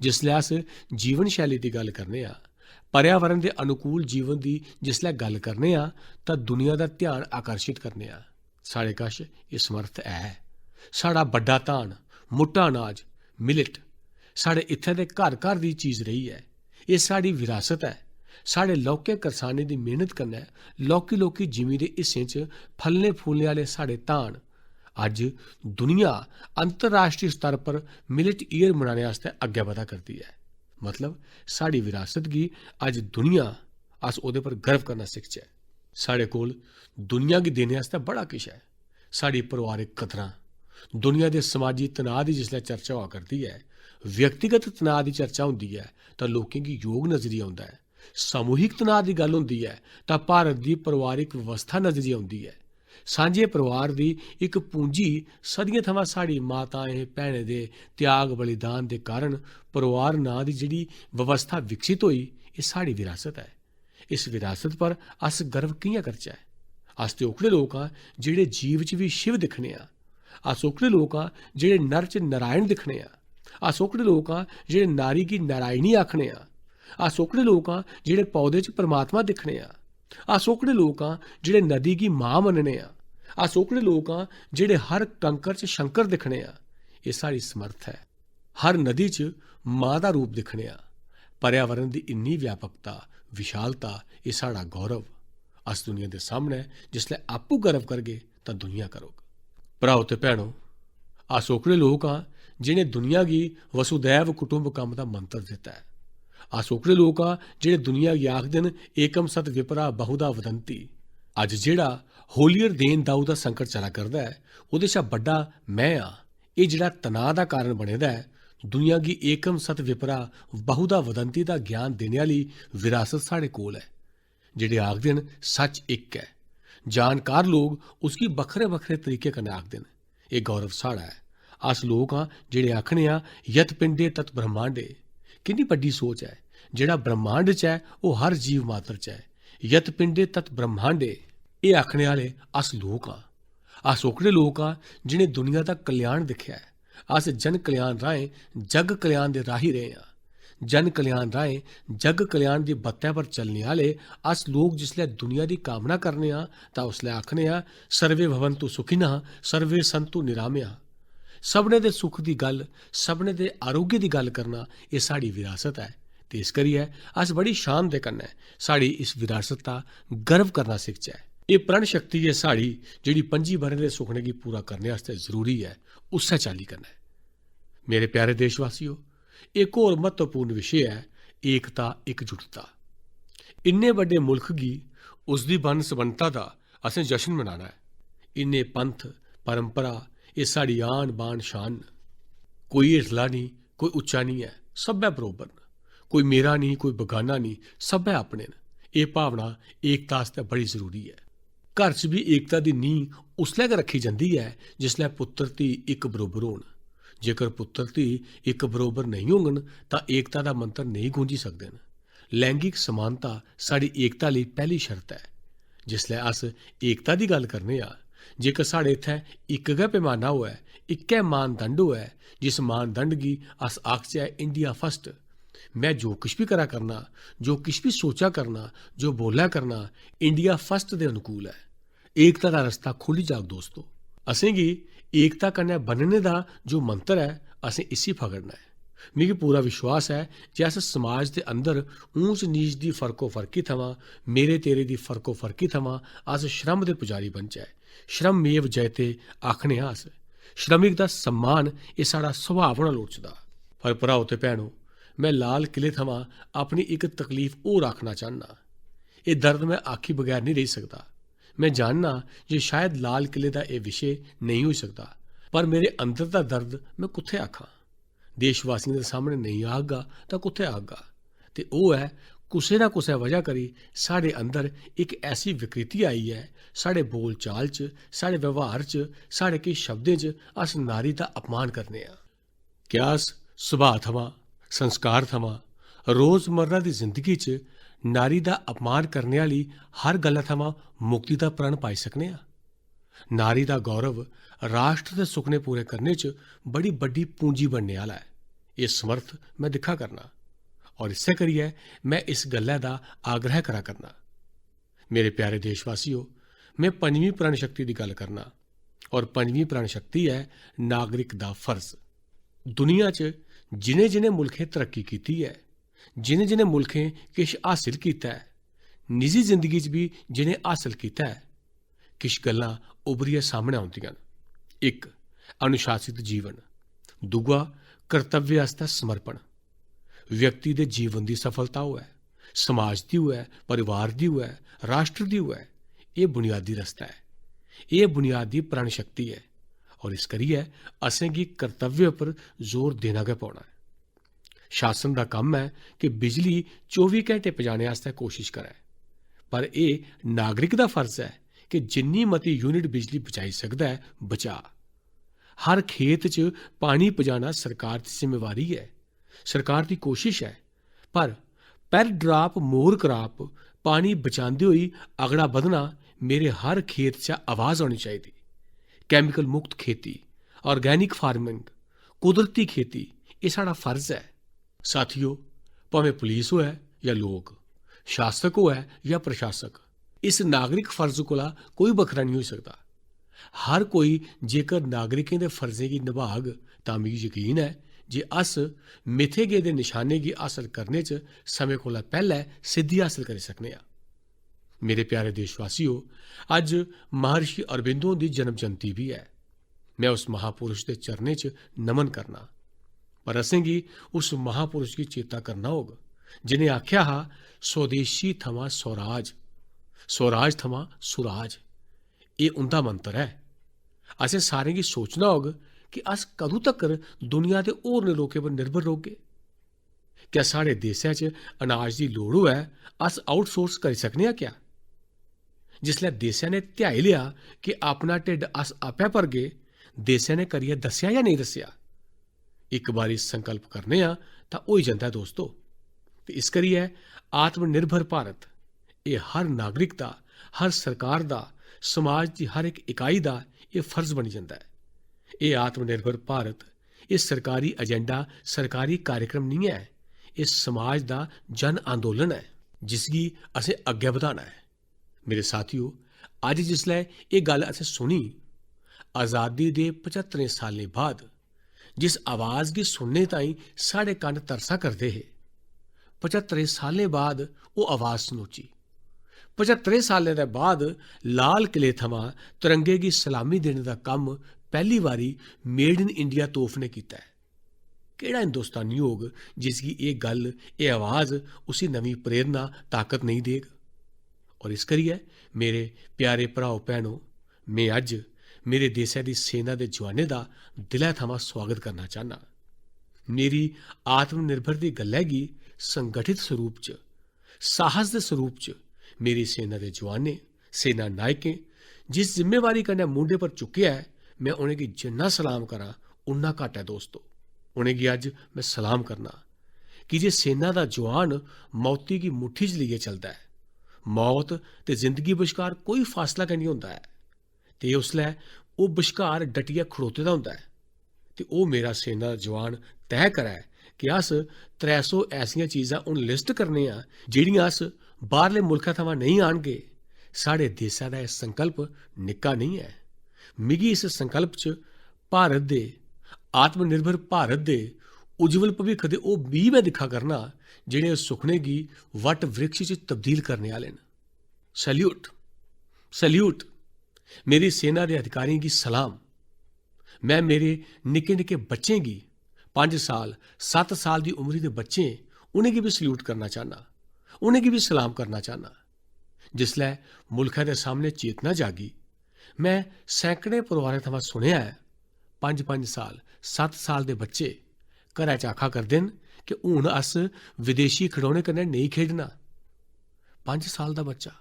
जिसलै अस जीवन शैली दी गल्ल करने आं, पर्यावरण दे अनुकूल जीवन दी जिसलै गल्ल करने आं, तां दुनिया दा ध्यान आकर्षित करने आं। साढ़े कश एह् समर्थ ऐ। साढ़ा बड्डा धान, मुट्टा अनाज, मिलेट, साढ़े इत्थै दे घर घर दी चीज रेही ऐ। एह् साढ़ी विरासत ऐ। साढ़े लौह्के करसानें दी मेह्नत कन्नै लौह्की लौह्की जिमीं दे हिस्सें च फलने फूलने आह्ले साढ़े धान अज्ज दुनिया अंतर्राश्ट्री स्तर पर मिलेट ईयर मनाने आस्तै अग्गै बधा करदी ऐ। मतलब, साढ़ी विरासत गी अज्ज दुनिया, अस ओह्दे पर गर्व करना सिखचै। साढ़े कोल दुनिया गी देने आस्तै बड़ा किश ऐ। साढ़ी परोआरक कदरां, दुनिया दे समाजी तनाऽ दी जिसलै चर्चा होआ करदी ऐ, व्यक्तिगत तनाऽ दी चर्चा होंदी ऐ, तां लोकें गी योग नजरी औंदा ऐ। सामूहिक तनाऽ दी गल्ल होंदी ऐ, तां भारत दी परोआरक व्यवस्था नजरी औंदी ऐ। सांझे परोआर दी इक पूंजी सदियें थमां साढ़ी माताएं, भैनें दे त्याग बलिदान दे कारण परोआर नांऽ दी जेह्ड़ी व्यवस्था विकसित होई, एह् साढ़ी विरासत ऐ। इस विरासत पर अस गर्व कि'यां करचै? अस ते ओकड़े लोक आं, जेह्ड़े जीव च बी शिव दिक्खने आं। अस ओकड़े लोक आं, जेह्ड़े नर च नारायण दिक्खने आं। अस ओकड़े लोक आं, जेह्ड़े नारी गी नारायणी आखने आं। अस ओकड़े लोक आं, जेह्ड़े पौधे च परमात्मा दिक्खने आं। अस ओकड़े लोक आं, जेह्ड़े नदी गी मां मन्नने आं। अस ओकड़े लोक आं, जेह्ड़े हर कंकर च शंकर दिक्खने आं। एह् साढ़ी समर्थ ऐ। हर नदी च मां दा रूप दिक्खने आं। पर्यावरण दी इन्नी व्यापकता, विशालता, एह् साढ़ा गौरव। अस दुनिया दे सामनै जिसलै आपूं गर्व करगे, तां दुनिया करग। भ्राओ ते भैनो, अस ओकड़े लोक आं, जिनें दुनिया गी वसुदैव कुटुंबकम दा मंत्र दित्ता ऐ। अस ओकड़े लोक आं, जेह्ड़े दुनिया गी आखदे न, "एकम सत विपरा बहुधा वदंती।" अज्ज जेह्ड़ा होलियर देन दाऊ दा संकट चला करदा ऐ, ओह्दे शा बड्डा में आं। एह् जेह्ड़ा तनाऽ दा कारण बने दा ऐ, दुनिया गी एकम सत विपरा बहुधा वदंती दा ज्ञान देने आह्ली विरासत साढ़े कोल ऐ। जेह्ड़े आखदे न, "सच इक ऐ।" जानकार लोक उसगी बक्खरे-बक्खरे तरीके कन्नै आखदे न। एह् गौरव साढ़ा ऐ। अस लोक आं, जेह्ड़े आखने आं, "यत पिंडे तत ब्रह्मांडे।" किन्नी बड्डी सोच ऐ। जेह्ड़ा ब्रह्मांड च ऐ, ओह् हर जीव मात्र च ऐ। "यत पिंडे तत ब्रह्मांडे।" एह् आखने आह्ले अस लोक आं। अस ओकड़े लोक आं, जिनें दुनिया दा कल्याण दिक्खेआ ऐ। अस जन कल्याण राहें जग कल्याण दे राही रेह् आं। जन कल्याण राहें जग कल्याण दी बत्तै पर चलने आह्ले अस लोक जिसलै दुनिया दी कामना करने आं, तां उसलै आखने आं, "सर्वे भवन्तु सुखिनः, सर्वे सन्तु निरामयाः।" सभनें दे सुख दी गल्ल, सभनें दे आरोग्य दी गल्ल करना, एह् साढ़ी विरासत ऐ। ते इस करियै अस बड़ी शान दे कन्नै साढ़ी इस विरासत दा गर्व करना सिखचै। एह् प्रण शक्ति ऐ साढ़ी, जेह्ड़ी पंजी ब'रें दे सुखने गी पूरा करने आस्तै जरूरी ऐ, उस्सै चाल्ली कन्नै। मेरे प्यारे देशवासियो, इक होर म्हत्तवपूर्ण विशे ऐ एकता, इकजुटता। इन्ने बड्डे मुल्ख गी उसदी बन्न-सबन्नता दा असें जश्न मनाना ऐ। इन्ने पंथ, परंपरा, एह् साढ़ी आन, बान, शान न। कोई हेठला निं, कोई उच्चा निं ऐ, सब्भै बरोबर न। कोई मेरा निं, कोई बगाना निं, सब्भै अपने न। एह् भावना एकता आस्तै बड़ी जरूरी ऐ। घर च बी एकता दी नींह् उसलै गै रक्खी जंदी ऐ, जिसलै पुत्तर धी इक बरोबर होन। जेकर पुत्तर धी इक बरोबर नेईं होङन, तां एकता दा मंत्र नेईं गूंजी सकदे न। लैंगिक समानता साढ़ी एकता लेई पैह्ली शर्त ऐ। जिसलै अस एकता दी गल्ल करने आं, जेकर साढ़े इत्थै इक गै पैमाना होऐ, इक्कै मानदंड होऐ, जिस मानदंड गी अस आखचै India First, में जो किश बी करा करना, जो किश बी सोचा करना, जो बोल्लै करना, India First दे अनुकूल ऐ। एकता दा रस्ता खु'ल्ली जाग दोस्तो। असेंगी एकता कन्नै बन्नने दा जो मंत्र ऐ, असें इसी फगड़ना ऐ। मिगी पूरा विश्वास ऐ जे अस समाज दे अंदर ऊंच नीच दी फर्को फर्की थमां, मेरे तेरे दी फर्को फर्की थमां अस श्रम दे पुजारी बनचै। श्रमेव जयते आखने आं अस। श्रमिक दा सम्मान एह् साढ़ा सुभाऽ होना लोड़चदा। पर भ्राओ ते भैनो, में लाल किले थमां अपनी इक तकलीफ होर आखना चाह्न्नां। एह् दर्द में आखी बगैर नेईं रेही सकदा। में जानना जे शायद लाल किले दा एह् विशे नेईं होई सकदा, पर मेरे अंदर दा दर्द में कुत्थै आखां? देशवासियें दे सामने नेईं आखगा तां कुत्थै आखगा? ते ओह् ऐ, कुसै ना कुसै वजह करी साढ़े अंदर इक ऐसी विकृति आई ऐ, साढ़े बोल चाल च, साढ़े व्यवहार च, साढ़े किश शब्दें च अस नारी दा अपमान करने आं। क्या अस सुभाऽ थमां, संस्कार थमां, रोजमर्रा दी जिंदगी च नारी दा अपमान करने आह्ली हर गल्ला थमां मुक्ति दा प्रण पाई सकने आं? नारी दा गौरव राष्ट्र दे सुखने पूरे करने च बड़ी बड्डी पूंजी बनने आह्ला ऐ। एह् समर्थ में दिक्खा करना, और इस्सै करियै में इस गल्लै दा आग्रह करा करना। मेरे प्यारे देशवासियो, में पंजमीं प्राण शक्ति दी गल्ल करना, और पंजमीं प्राण शक्ति ऐ नागरिक दा फर्ज। दुनिया च जिनें-जिनें मुल्खें तरक्की कीती ऐ, जिनें-जिनें मुल्खें किश हासिल कीता ऐ, निजी जिंदगी च बी जिनें हासिल कीता ऐ, किश गल्लां उभरियै सामनै औंदियां न। इक, अनुशासित जीवन। दूआ, कर्तव्य आस्तै समर्पण। व्यक्ति दे जीवन दी सफलता होऐ, समाज दी होऐ, परिवार दी होऐ, राष्ट्र दी होऐ, एह् बुनियादी रस्ता ऐ। एह् बुनियादी प्राण शक्ति ऐ, और इस करियै असेंगी कर्तव्य पर जोर देना गै पौना ऐ। शासन दा कम्म ऐ कि बिजली चौबी घैंटे पजाने आस्तै कोशिश करै, पर एह् नागरिक दा फर्ज ऐ कि जिन्नी मती यूनिट बिजली बचाई सकदा ऐ, बचा। हर खेत च पानी पजाना सरकार दी जिम्मेवारी ऐ, सरकार दी कोशिश ऐ, पर per drop more crop, पानी बचांदे होई अगड़ा बधना, मेरे हर खेत च आवाज औनी चाहिदी। केमिकल मुक्त खेती, organic farming, कुदरती खेती, एह् साढ़ा फर्ज ऐ। साथियो, भामें पुलिस होऐ जां लोक, शासक होऐ जां प्रशासक, इस नागरिक फर्ज कोला कोई बक्खरा नेईं होई सकदा। हर कोई जेकर नागरिकें दे फर्जें गी नभाग, तां मिगी यकीन ऐ जे अस मित्थे गेदे निशाने गी हासल करने च समें कोला पैह्लै सिद्धि हासल करी सकने आं। मेरे प्यारे देशवासियो, अज्ज महर्षि अरबिंदो हुंदी जन्म जयंती बी ऐ। में उस महापुरुष दे चरणें च नमन करना। पर असेंगी उस महापुरुष गी चेता करना होग, जि'नें आखेआ हा, "स्वदेशी थमां स्वराज, स्वराज थमां सुराज।" एह् उं'दा मंत्र ऐ। असें सारें गी सोचना होग कि अस कदूं तक्कर दुनिया दे होरनें लोकें पर निर्भर रौह्गे? क्या साढ़े देसै च अनाज दी लोड़ होऐ, अस outsource करी सकने आं क्या? जिसलै देसै ने ध्याई लेआ कि अपना ढिड्ड अस आपै भरगे, देसै ने करियै दस्सेआ जां नेईं दस्सेआ? इक बारी संकल्प करने आं तां होई जंदा ऐ दोस्तो। ते इस करियै आत्मनिर्भर भारत, एह् हर नागरिक दा, हर सरकार दा, समाज दी हर इक इकाई दा एह् फर्ज बनी जंदा ऐ। एह् आत्मनिर्भर भारत, एह् सरकारी एजेंडा, सरकारी कार्यक्रम निं ऐ, एह् समाज दा जन आंदोलन ऐ, जिसगी असें अग्गै बधाना ऐ। मेरे साथियो, अज्ज जिसलै एह् गल्ल असें सुनी, आजादी दे पचत्तरें सालें बाद जिस आवाज गी सुनने ताईं साढ़े कन्न तरसा करदे हे, पचत्तरें सालें बाद ओह् आवाज सनोची। पचत्तरें सालें दे बाद लाल किले थमां तिरंगे गी सलामी देने दा कम्म पैह्ली बारी Made in India तोफ ने कीता ऐ। केह्ड़ा हिंदुस्तानी होग जिसगी एह् गल्ल, एह् आवाज उसी नमीं प्रेरणा, ताकत नेईं देग? और इस करियै मेरे प्यारे भ्राओ भैनो, में अज्ज मेरे देसै दी सेना दे जवानें दा दिलै थमां सुआगत करना चाह्न्नां। मेरी आत्मनिर्भर दी गल्लै गी संगठित सरूप च, साहस दे सरूप च मेरी सेना दे जवानें, सेना नायकें जिस जिम्मेवारी कन्नै मूंढे पर चुक्केआ ऐ, में उ'नेंगी जिन्ना सलाम करां, उन्ना घट्ट ऐ दोस्तो। उ'नेंगी अज्ज में सलाम करना, की जे सेना दा जवान मौती गी मुट्ठी च लेइयै चलदा ऐ। मौत ते जिंदगी बश्कार कोई फासला गै निं होंदा ऐ। ते उसलै ओह् बश्कार डटियै खड़ोते दा होंदा ऐ। ते ओह् मेरा सेना दा जवान तय करै कि अस त्रै सौ ऐसियां चीजां हून list करने आं, जेह्ड़ियां अस बाह्रले मुल्खै थमां नेईं आह्नगे। साढ़े देसै दा एह् संकल्प निक्का नेईं ऐ। मिगी इस संकल्प च भारत दे, आत्मनिर्भर भारत दे उज्जवल भविक्ख दे ओह् बीऽ में दिक्खा करना, जेह्ड़े उस सुखने गी वट वृक्ष च तब्दील करने आह्ले न। Salute, salute. मेरी सेना दे अधिकारियें गी सलाम। में मेरे निक्के निक्के बच्चें गी, पंज साल, सत्त साल दी उमरी दे बच्चें, उ'नेंगी बी सैल्यूट करना चाह्न्नां, उ'नेंगी बी सलाम करना चाह्न्नां। जिसलै मुल्खै दे सामने चेतना जागी, में सैकड़ें परोआरें थमां सुनेआ ऐ, पंज पंज साल, सत्त साल दे बच्चे घरै च आखा करदे न कि हून अस विदेशी खिडौने कन्नै नेईं खेढना। पंज साल दा बच्चा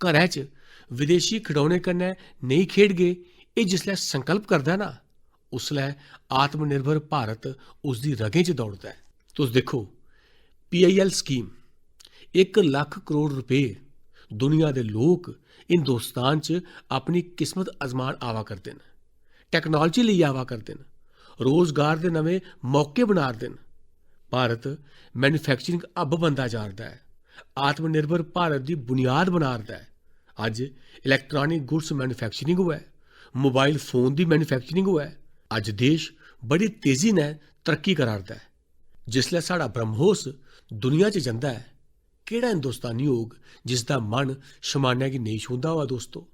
घरै च विदेशी खिडौने कन्नै नेईं खेढगे, एह् जिसलै संकल्प करदा ऐ ना, उसलै आत्मनिर्भर भारत उसदी रगें च दौड़दा ऐ। तुस दिक्खो, पी आई एल स्कीम, इक लक्ख करोड़ रपेऽ, दुनिया दे लोक हिंदुस्तान च अपनी किस्मत अजमान आवा करदे न, टैक्नोलाजी लेइयै आवा करदे न, रोजगार दे नमें मौके बना 'रदे न। भारत मैन्युफैक्चरिंग हब बनदा जा 'रदा ऐ, आत्मनिर्भर भारत दी बुनियाद बना 'रदा ऐ। अज्ज इलैक्ट्रॉनिक गुड्स मैन्युफैक्चरिंग होऐ, मोबाइल फोन दी मैन्युफैक्चरिंग होऐ, अज्ज देश बड़ी तेजी नै तरक्की करा 'रदा ऐ। जिसलै साढ़ा ब्रह्मोस दुनिया च जंदा ऐ, केह्ड़ा हिंदुस्तानी होग जिसदा मन शमानै गी नेईं छूंह्दा होऐ, दोस्तो?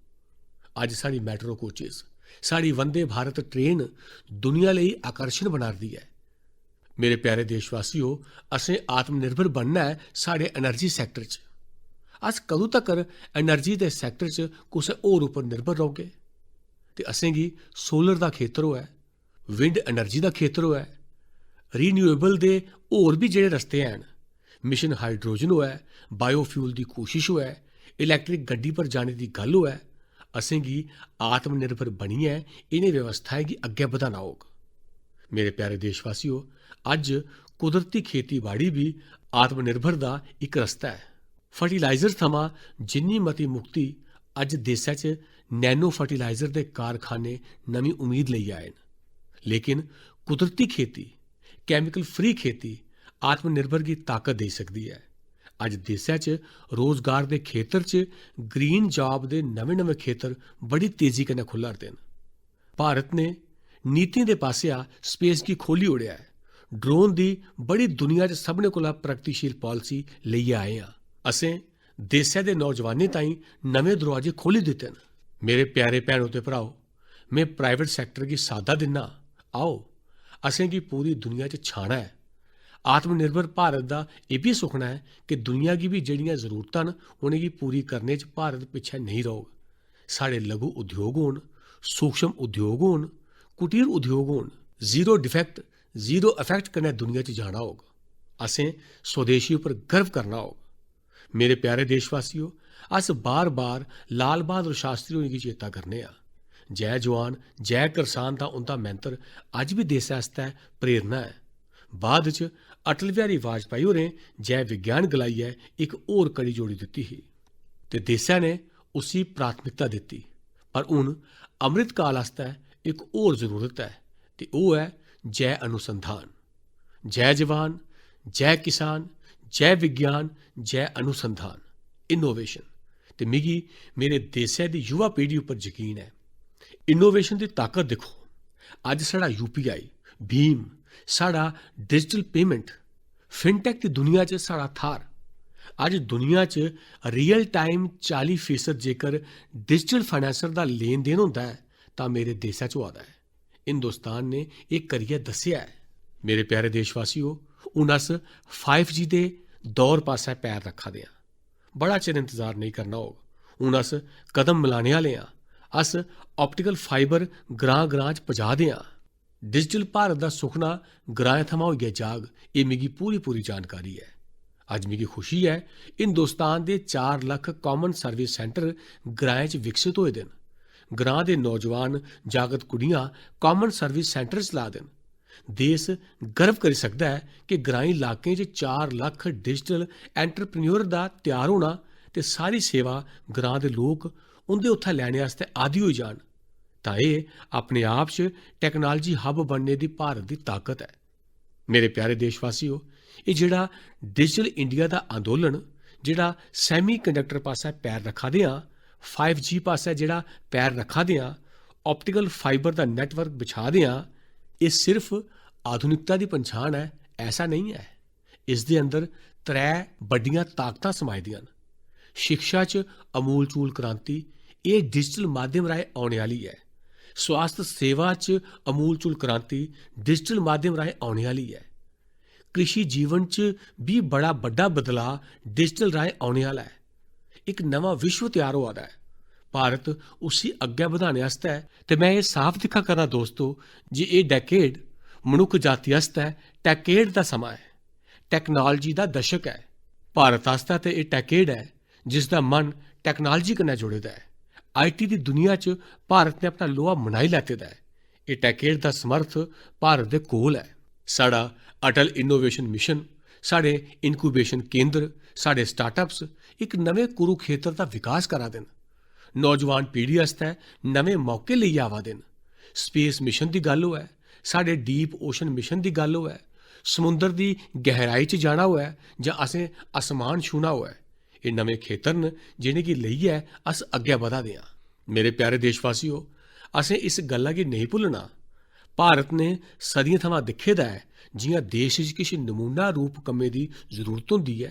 अज्ज साढ़ी मेट्रो कोचेस, साढ़ी वंदे भारत ट्रेन दुनिया लेई आकर्षण बना 'रदी ऐ। मेरे प्यारे देशवासियो, असें आत्मनिर्भर बनना ऐ साढ़े एनर्जी सैक्टर च। अस कदूं तक्कर एनर्जी दे सैक्टर च कुसै होर उप्पर निर्भर रौह्गे? ते असेंगी सोलर दा खेतर होऐ, विंड एनर्जी दा खेतर होऐ, रीन्यूएबल दे होर बी जेह्ड़े रस्ते हैन, मिशन हाइड्रोजन होऐ, बायोफ्यूल दी कोशिश होऐ, इलैक्ट्रिक गड्डी पर जाने दी गल्ल होऐ, असेंगी आत्मनिर्भर बनियै इ'नें व्यवस्थाएं गी अग्गें बधाना होग। मेरे प्यारे देशवासियो, अज्ज कुदरती खेतीबाड़ी बी आत्मनिर्भर दा इक रस्ता ऐ। फर्टिलाइजर थमां जिन्नी मती मुक्ति, अज्ज देसै च नैनो फर्टिलाइजर दे कारखाने नमीं उम्मीद लेई आए न। लेकिन कुदरती खेती, केमिकल फ्री खेती आत्मनिर्भर गी ताकत देई सकदी ऐ। अज्ज देसै च रोजगार दे खेतर च ग्रीन जॉब दे नमें-नमें खेतर बड़ी तेजी कन्नै खु'ल्ला 'रदे न। भारत ने नीतियें दे पासेआ स्पेस गी खोह्ल्ली ओड़ेआ ऐ। ड्रोन दी बड़ी दुनिया च सभनें कोला प्रगतिशील पालिसी लेइयै आए आं। असें देसै दे नौजवानें ताईं नमें दरोआजे खोह्ल्ली दित्ते न। मेरे प्यारे भैनो ते भ्राओ, में प्राइवेट सैक्टर गी साद्दा दिन्ना, आओ, असेंगी पूरी दुनिया च छाना ऐ। आत्मनिर्भर भारत दा एह् बी सुखना ऐ कि दुनिया गी बी जेह्ड़ियां जरूरतां न, उ'नेंगी पूरी करने च भारत पिच्छें नेईं रौह्ग। साढ़े लघु उद्योग होन, सूक्ष्म उद्योग होन, कुटीर उद्योग होन, जीरो डिफेक्ट, जीरो इफेक्ट कन्नै दुनिया च जाना होग। असें स्वदेशी उप्पर गर्व करना होग। मेरे प्यारे देशवासियो, अस बार-बार लाल बहादुर शास्त्री होरें गी चेता करने आं। जय जवान, जय करसान दा उं'दा मंत्र अज्ज बी देसै आस्तै प्रेरणा ऐ। बाद च अटल बिहारी वाजपेयी होरें जय विज्ञान गलाइयै इक होर कड़ी जोड़ी दित्ती ही ते देसै ने उसी प्राथमिकता दित्ती। पर हून अमृत काल आस्तै इक होर जरूरत ऐ ते ओह् ऐ जय अनुसंधान। जय जवान, जय किसान, जय विज्ञान, जय अनुसंधान, इनोवेशन। ते मिगी मेरे देसै दी युवा पीढ़ी उप्पर यकीन ऐ। इनोवेशन दी ताकत दिक्खो। अज्ज साढ़ा यू पी आई, भीम, साढ़ा डिजिटल पेमेंट, फिनटेक दी दुनिया च साढ़ा थाह्र। अज्ज दुनिया च रियल टाइम चाली फीसद जेकर डिजिटल फाइनेंसर दा लेन देन होंदा ऐ, तां मेरे देसै च होआ दा ऐ। हिंदुस्तान ने एह् करियै दस्सेआ ऐ। मेरे प्यारे देशवासियो, हून अस फाइव जी दे दौर पासै पैर रक्खा दे आं। बड़ा चिर इंतजार नेईं करना होग। हून अस कदम मलाने आह्ले आं। अस ऑप्टिकल फाइबर ग्रां-ग्रां च पजा दे आं। डिजिटल भारत दा सुखना ग्राएं थमां होइयै जाग, एह् मिगी पूरी-पूरी जानकारी ऐ। अज्ज मिगी खुशी ऐ, हिंदुस्तान दे चार लक्ख कॉमन सर्विस सेंटर ग्राएं च विकसित होए दे न। ग्रां दे नौजवान जागत कुड़ियां कॉमन सर्विस सेंटर चला दे न। देश गर्व करी सकदा ऐ कि ग्राईं इलाकें च चार लक्ख डिजिटल एंटरप्रेन्योर दा त्यार होना ते सारी सेवा ग्रां दे लोक उं'दे उत्थै लैने आस्तै आदी होई जान, तां एह् अपने आप च टेक्नोलॉजी हब बनने दी भारत दी ताकत ऐ। मेरे प्यारे देशवासियो, एह् जेह्ड़ा डिजिटल इंडिया दा आंदोलन, जेह्ड़ा सेमीकंडक्टर पासै पैर रक्खा दे आं, फाइव जी पासै जेह्ड़ा पैर रक्खा दे आं, ऑप्टिकल फाइबर दा नेटवर्क बिछा दे आं, एह् सिर्फ आधुनिकता दी पंछान ऐ, ऐसा नेईं ऐ। इसदे अंदर त्रै बड्डियां ताकतां समाई दियां न। शिक्षा च अमूलचूल क्रांति, एह् डिजिटल माध्यम राहें औने आह्ली ऐ। स्वास्थ्य सेवा च अमूलचूल क्रांति डिजिटल माध्यम राहें औने आह्ली ऐ। कृषि जीवन च बी बड़ा बड्डा बदलाऽ डिजिटल राहें औने आह्ला ऐ। इक नमां विश्व त्यार होआ दा ऐ। भारत उसी अग्गै बधाने आस्तै, ते में एह् साफ दिक्खा करना दोस्तो जे एह् डेकेड मनुक्ख जाति आस्तै टेकेड दा समां ऐ, टेक्नोलॉजी दा दशक ऐ। भारत आस्तै ते एह् टेकेड ऐ जिसदा मन टेक्नोलॉजी कन्नै जुड़े दा ऐ। आईटी दी दुनिया च भारत ने अपना लोहा मनाई लैते दा ऐ। एह् टेकेड दा समर्थ भारत दे कोल ऐ। साढ़ा अटल इनोवेशन मिशन, साढ़े इनक्यूबेशन केंद्र, साढ़े स्टार्टअप्स इक नमें कुरुखेतर दा विकास करा दे न। नौजवान पीढ़ी आस्तै नमें मौके लेइयै आवा दे न। स्पेस मिशन दी गल्ल होऐ, साढ़े डीप ओशन मिशन दी गल्ल होऐ, समुंदर दी गैहराई च जाना होऐ जां असें आसमान छूह्ना होऐ, एह् नमें खेतर न जि'नेंगी लेइयै अस अग्गै बधा दे आं। मेरे प्यारे देशवासियो, असें इस गल्ला गी नेईं भुल्लना। भारत ने सदियें थमां दिक्खे दा ऐ जि'यां देश च किश नमूना रूप कम्में दी जरूरत होंदी ऐ,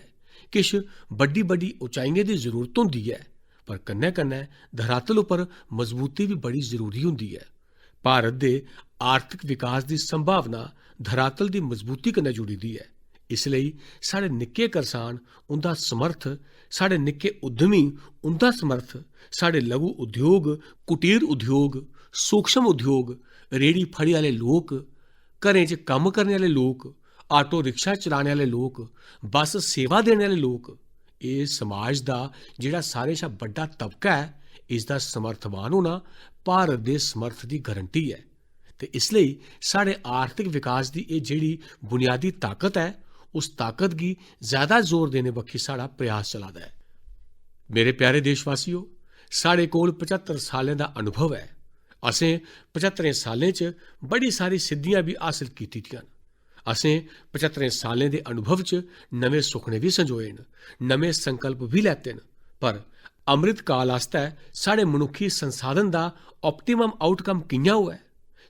किश बड्डी-बड्डी उचाइयें दी जरूरत होंदी ऐ, पर कन्नै-कन्नै धरातल उप्पर मजबूती बी बड़ी जरूरी होंदी ऐ। भारत दे आर्थिक विकास दी संभावना धरातल दी मजबूती कन्नै जुड़ी दी ऐ। इसलेई साढ़े निक्के करसान, उं'दा समर्थ, साढ़े निक्के उद्यमी, उं'दा समर्थ, साढ़े लघु उद्योग, कुटीर उद्योग, सूक्ष्म उद्योग, रेह्ड़ी फड़ी आह्ले लोक, घरें च कम्म करने आह्ले लोक, ऑटो रिक्शा चलाने आह्ले लोक, बस सेवा देने आह्ले लोक, एह् समाज दा जेह्ड़ा सारें शा बड्डा तबका ऐ, इसदा समर्थवान होना भारत दे समर्थ दी गारंटी ऐ। ते इसलेई साढ़े आर्थिक विकास दी एह् जेह्ड़ी बुनियादी ताकत ऐ, उस ताकत गी ज्यादा जोर देने बक्खी साढ़ा प्रयास चला दा ऐ। मेरे प्यारे देशवासियो, साढ़े कोल पचत्तर सालें दा अनुभव ऐ। असें पचत्तरें सालें च बड़ी सारी सिद्धियां बी हासल कीती दियां न। असें पचत्तरें सालें दे अनुभव च नमें सुखने बी संजोए न, नमें संकल्प बी लैते न। पर अमृत काल आस्तै साढ़े मनुक्खी संसाधन दा ऑप्टिमम आउटकम कि'यां होऐ,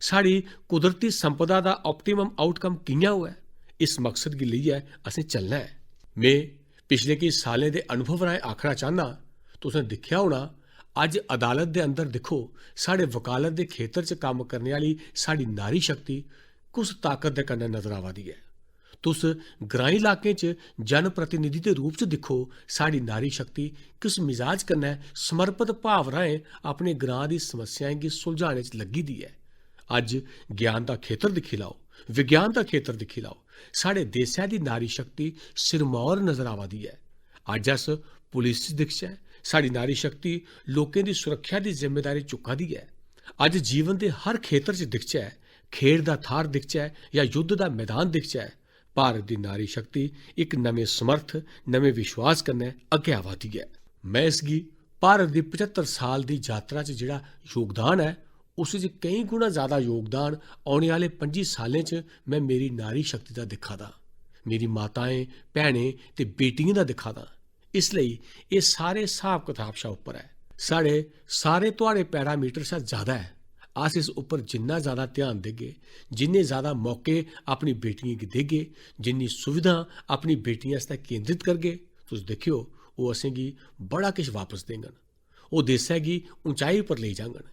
साढ़ी कुदरती संपदा दा ऑप्टिमम आउटकम कि'यां होऐ, इस मकसद गी लेइयै असें चलना ऐ। में पिछले किश सालें दे अनुभव राहें आखना चाह्न्नां, तुसें दिक्खेआ होना, अज्ज अदालत दे अंदर दिक्खो, साढ़े वकालत दे खेतर च कम्म करने आह्ली साढ़ी नारी शक्ति कुस ताकत दे कन्नै नजर आवा दी ऐ। तुस ग्राईं इलाकें च जनप्रतिनिधि दे रूप च दिक्खो, साढ़ी नारी शक्ति किस मिजाज कन्नै समर्पित भाव राहें अपने ग्रां दी समस्याएं गी सुलझाने च लग्गी दी ऐ। अज्ज ज्ञान दा खेतर दिक्खी लैओ, विज्ञान दा खेतर दिक्खी लैओ, साढ़े देसै दी नारी शक्ति सिरमौर नजर आवा दी ऐ। अज्ज अस पुलिस च दिखचै, साढ़ी नारी शक्ति लोकें दी सुरक्षा दी जिम्मेदारी चुक्का दी ऐ। अज्ज जीवन दे हर खेतर च दिखचै, खेड दा थाह्र दिखचै जां युद्ध दा मैदान दिखचै, भारत दी नारी शक्ति इक नमें समर्थ, नमें विश्वास कन्नै अग्गै आवा दी ऐ। में इसगी भारत दी पचत्तर साल दी यात्रा च जेह्ड़ा योगदान ऐ, उस च केईं गुणा ज्यादा योगदान औने आह्ले पंजी सालें च में मेरी नारी शक्ति दा दिक्खा दा, मेरी माताएं, भैनें ते बेटियें दा दिक्खा दा। इसलेई एह् सारे स्हाब कताब शा उप्पर ऐ। साढ़े सारे थुआढ़े पैरामीटर शा ज्यादा ऐ। अस इस उप्पर जिन्ना ज्यादा ध्यान देगे, जिन्ने ज्यादा मौके अपनी बेटियें गी देगे, जिन्नी सुविधां अपनी बेटियें आस्तै केंद्रित करगे, तुस दिक्खेओ, ओह् असेंगी बड़ा किश वापस देङन। ओह् देसै गी उंचाई पर लेई जाङन।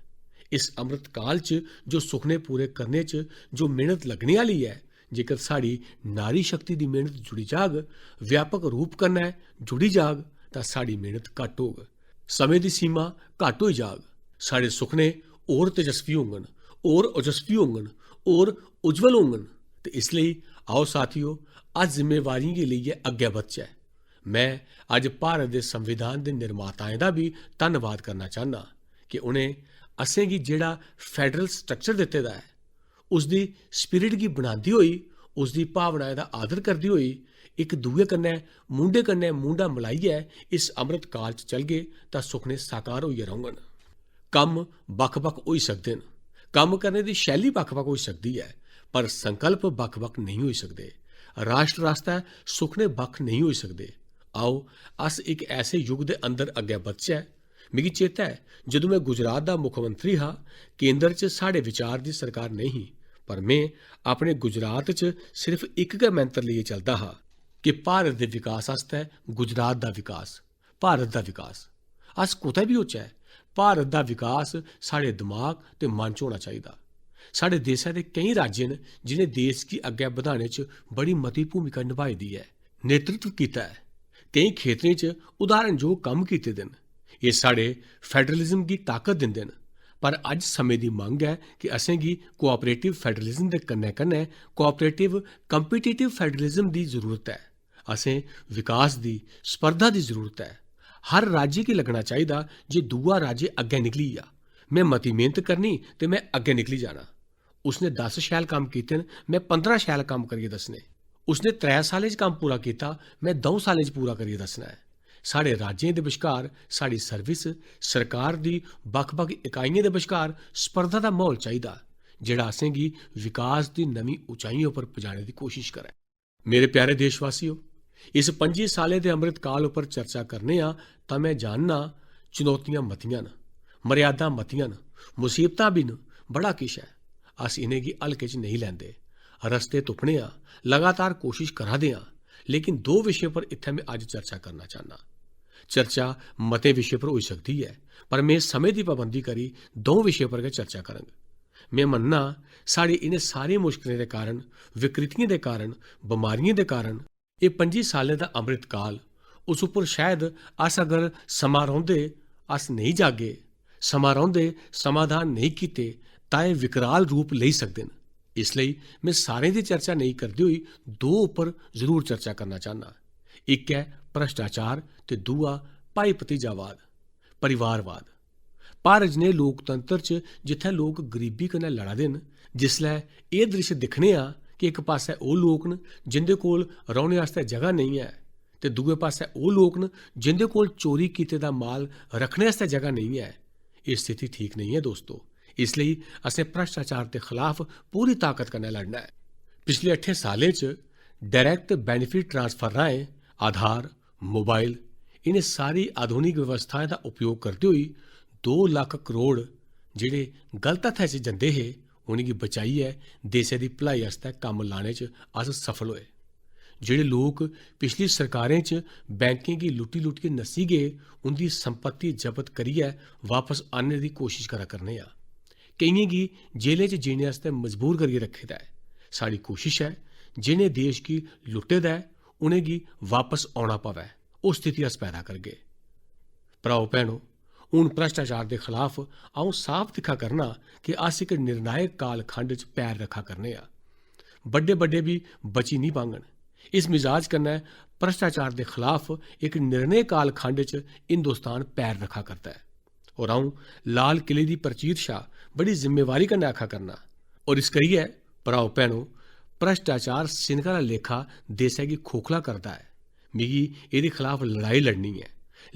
इस अमृत काल च जो सुखने पूरे करने च जो मेहनत लग्गने आह्ली ऐ, जेकर साढ़ी नारी शक्ति दी मेहनत जुड़ी जाग, व्यापक रूप कन्नै जुड़ी जाग, तां साढ़ी मेहनत घट्ट होग, समें दी सीमा घट्ट होई जाग, साढ़े सुखने होर तेजस्वी होङन, होर ओजस्वी होङन, होर उज्जवल होङन। ते इसलेई आओ साथियो, अस जिम्मेवारियें गी लेइयै अग्गै बधचै। में अज्ज भारत दे संविधान दे निर्माताएं दा बी धन्नवाद करना चाह्न्नां कि उ'नें असेंगी जेह्ड़ा federal structure दित्ते दा ऐ, उसदी spirit गी बनांदी होई, उसदी भावनाएं दा आदर करदी होई, इक दूए कन्नै मूंढे कन्नै मूंढा मलाइयै इस अमृत काल च चलगे तां सुखने साकार होइयै रौह्ङन। कम्म बक्ख-बक्ख होई सकदे न, कम्म करने दी शैली बक्ख-बक्ख होई सकदी ऐ, पर संकल्प बक्ख-बक्ख नेईं होई सकदे। राष्ट्र आस्तै सुखने बक्ख नेईं होई सकदे। आओ, अस इक ऐसे युग दे अंदर अग्गै बधचै। मिगी चेता ऐ, जदूं में गुजरात दा मुक्खमंत्री हा, केंद्र च साढ़े विचार दी सरकार नेईं ही, पर में अपने गुजरात च सिर्फ इक गै मंत्र लेइयै चलदा हा कि भारत दे विकास आस्तै गुजरात दा विकास, भारत दा विकास। अस कुतै बी होचै, भारत दा विकास साढ़े दमाग ते मन च होना चाहिदा। साढ़े देसै दे केईं राज्य न जिनें देस गी अग्गै बधाने च बड़ी मती भूमिका नभाई दी ऐ, नेतृत्व कीता ऐ। केईं खेतरें च उदाहरणजोग कम्म कीते दे न। एह् साढ़े federalism गी ताकत दिंदे न। पर अज्ज समें दी मंग ऐ कि असेंगी cooperative federalism दे कन्नै-कन्नै cooperative competitive federalism दी जरूरत ऐ। असें विकास दी, स्पर्धा दी जरूरत ऐ। हर राज्य गी लग्गना चाहिदा जे दूआ राज्य अग्गें निकली जा। में मती मेहनत करनी ते में अग्गें निकली जाना। उसने दस शैल कम्म कीते न, में पंदरां शैल कम्म करियै दस्सने। उसने त्रै सालें च कम्म पूरा कीता, में द'ऊं सालें च पूरा करियै दस्सना ऐ। साढ़े राज्यें दे बश्कार साढ़ी service, सरकार दी बक्ख-बक्ख इकाइयें दे बश्कार स्पर्धा दा म्हौल चाहिदा, जेह्ड़ा असेंगी विकास दी नमीं उचाइयें उप्पर पजाने दी कोशश करै। मेरे प्यारे देशवासियो, इस पंजी सालें दे अमृत काल उप्पर चर्चा करने आं तां में जानना चुनौतियां मतियां न, मर्यादां मतियां न, मुसीबतां बी न, बड़ा किश ऐ। अस इ'नेंगी हल्के च नेईं लैंदे। रस्ते तुप्पने आं, लगातार कोशश करा दे आं, लेकिन दो विशें पर इत्थै में अज्ज चर्चा करना चाह्न्नां। चर्चा मते विशें पर होई सकदी ऐ, पर में समें दी पाबंदी करी द'ऊं विशें पर गै चर्चा करङ। में मन्नना, साढ़ी इ'नें सारी मुश्कलें दे कारण, विकृतियें दे कारण, बमारियें दे कारण, एह् पंजी सालें दा अमृत काल, उस उप्पर शायद अस अगर समां रौंह्दे अस नेईं जागे, समां रौंह्दे समाधान नेईं कीते, तां एह् विकराल रूप लेई सकदे न। इसलेई में सारें दी चर्चा नेईं करदे होई दो उप्पर जरूर चर्चा करना चाह्न्नां। इक ऐ भ्रष्टाचार ते दूआ भाई भतीजावाद, परिवारवाद। भारत जनेह् लोकतंत्र च जित्थै लोक गरीबी कन्नै लड़ा दे न, जिसलै एह् द्रिश्श दिक्खने आं कि इक पासै ओह् लोक न जिं'दे कोल रौह्ने आस्तै जगह नेईं ऐ ते दूए पासै ओह् लोक न जिं'दे कोल चोरी कीते दा माल रक्खने आस्तै जगह नेईं ऐ, एह् स्थिति ठीक नेईं ऐ दोस्तो। इसलेई असें भ्रष्टाचार दे खलाफ पूरी ताकत कन्नै लड़ना ऐ। पिछले अट्ठें सालें च direct benefit transfer राहें आधार, मोबाइल, इ'नें सारी आधुनिक व्यवस्थाएं दा उपयोग करदे होई दो लक्ख करोड़ जेह्ड़े गलत हत्थै च जंदे हे, उ'नेंगी बचाइयै देसै दी भलाई आस्तै कम्म लाने च अस सफल होए। जेह्ड़े लोक पिछली सरकारें च बैंकें गी लुट्टी-लुट्टियै नस्सी गे, उं'दी संपत्ति जब्त करियै वापस आह्नने दी कोशश करा करने आं। केइयें गी जेलें च जीने आस्तै मजबूर करियै रक्खे दा ऐ। साढ़ी कोशश ऐ, जि'नें देश गी लुट्टे दा ऐ, उ'नेंगी वापस औना पवै, ओह् स्थिति अस पैदा करगे। भ्राओ भैनो, हून भ्रष्टाचार दे खलाफ अ'ऊं साफ दिक्खा करना कि अस इक निर्णायक कालखंड च पैर रक्खा करने आं। बड्डे-बड्डे बी बची निं पाङन। इस मिजाज कन्नै भ्रष्टाचार दे खलाफ इक निर्णय कालखंड च हिंदुस्तान पैर रक्खा करदा ऐ। और अ'ऊं लाल किले दी प्रचीर शा बड़ी जिम्मेवारी कन्नै आखा करना। और इस करियै, भ्राओ भैनो, भ्रष्टाचार सिनक आह्ला लेखा देसै गी खोखला करदा ऐ। मिगी एह्दे खलाफ लड़ाई लड़नी ऐ,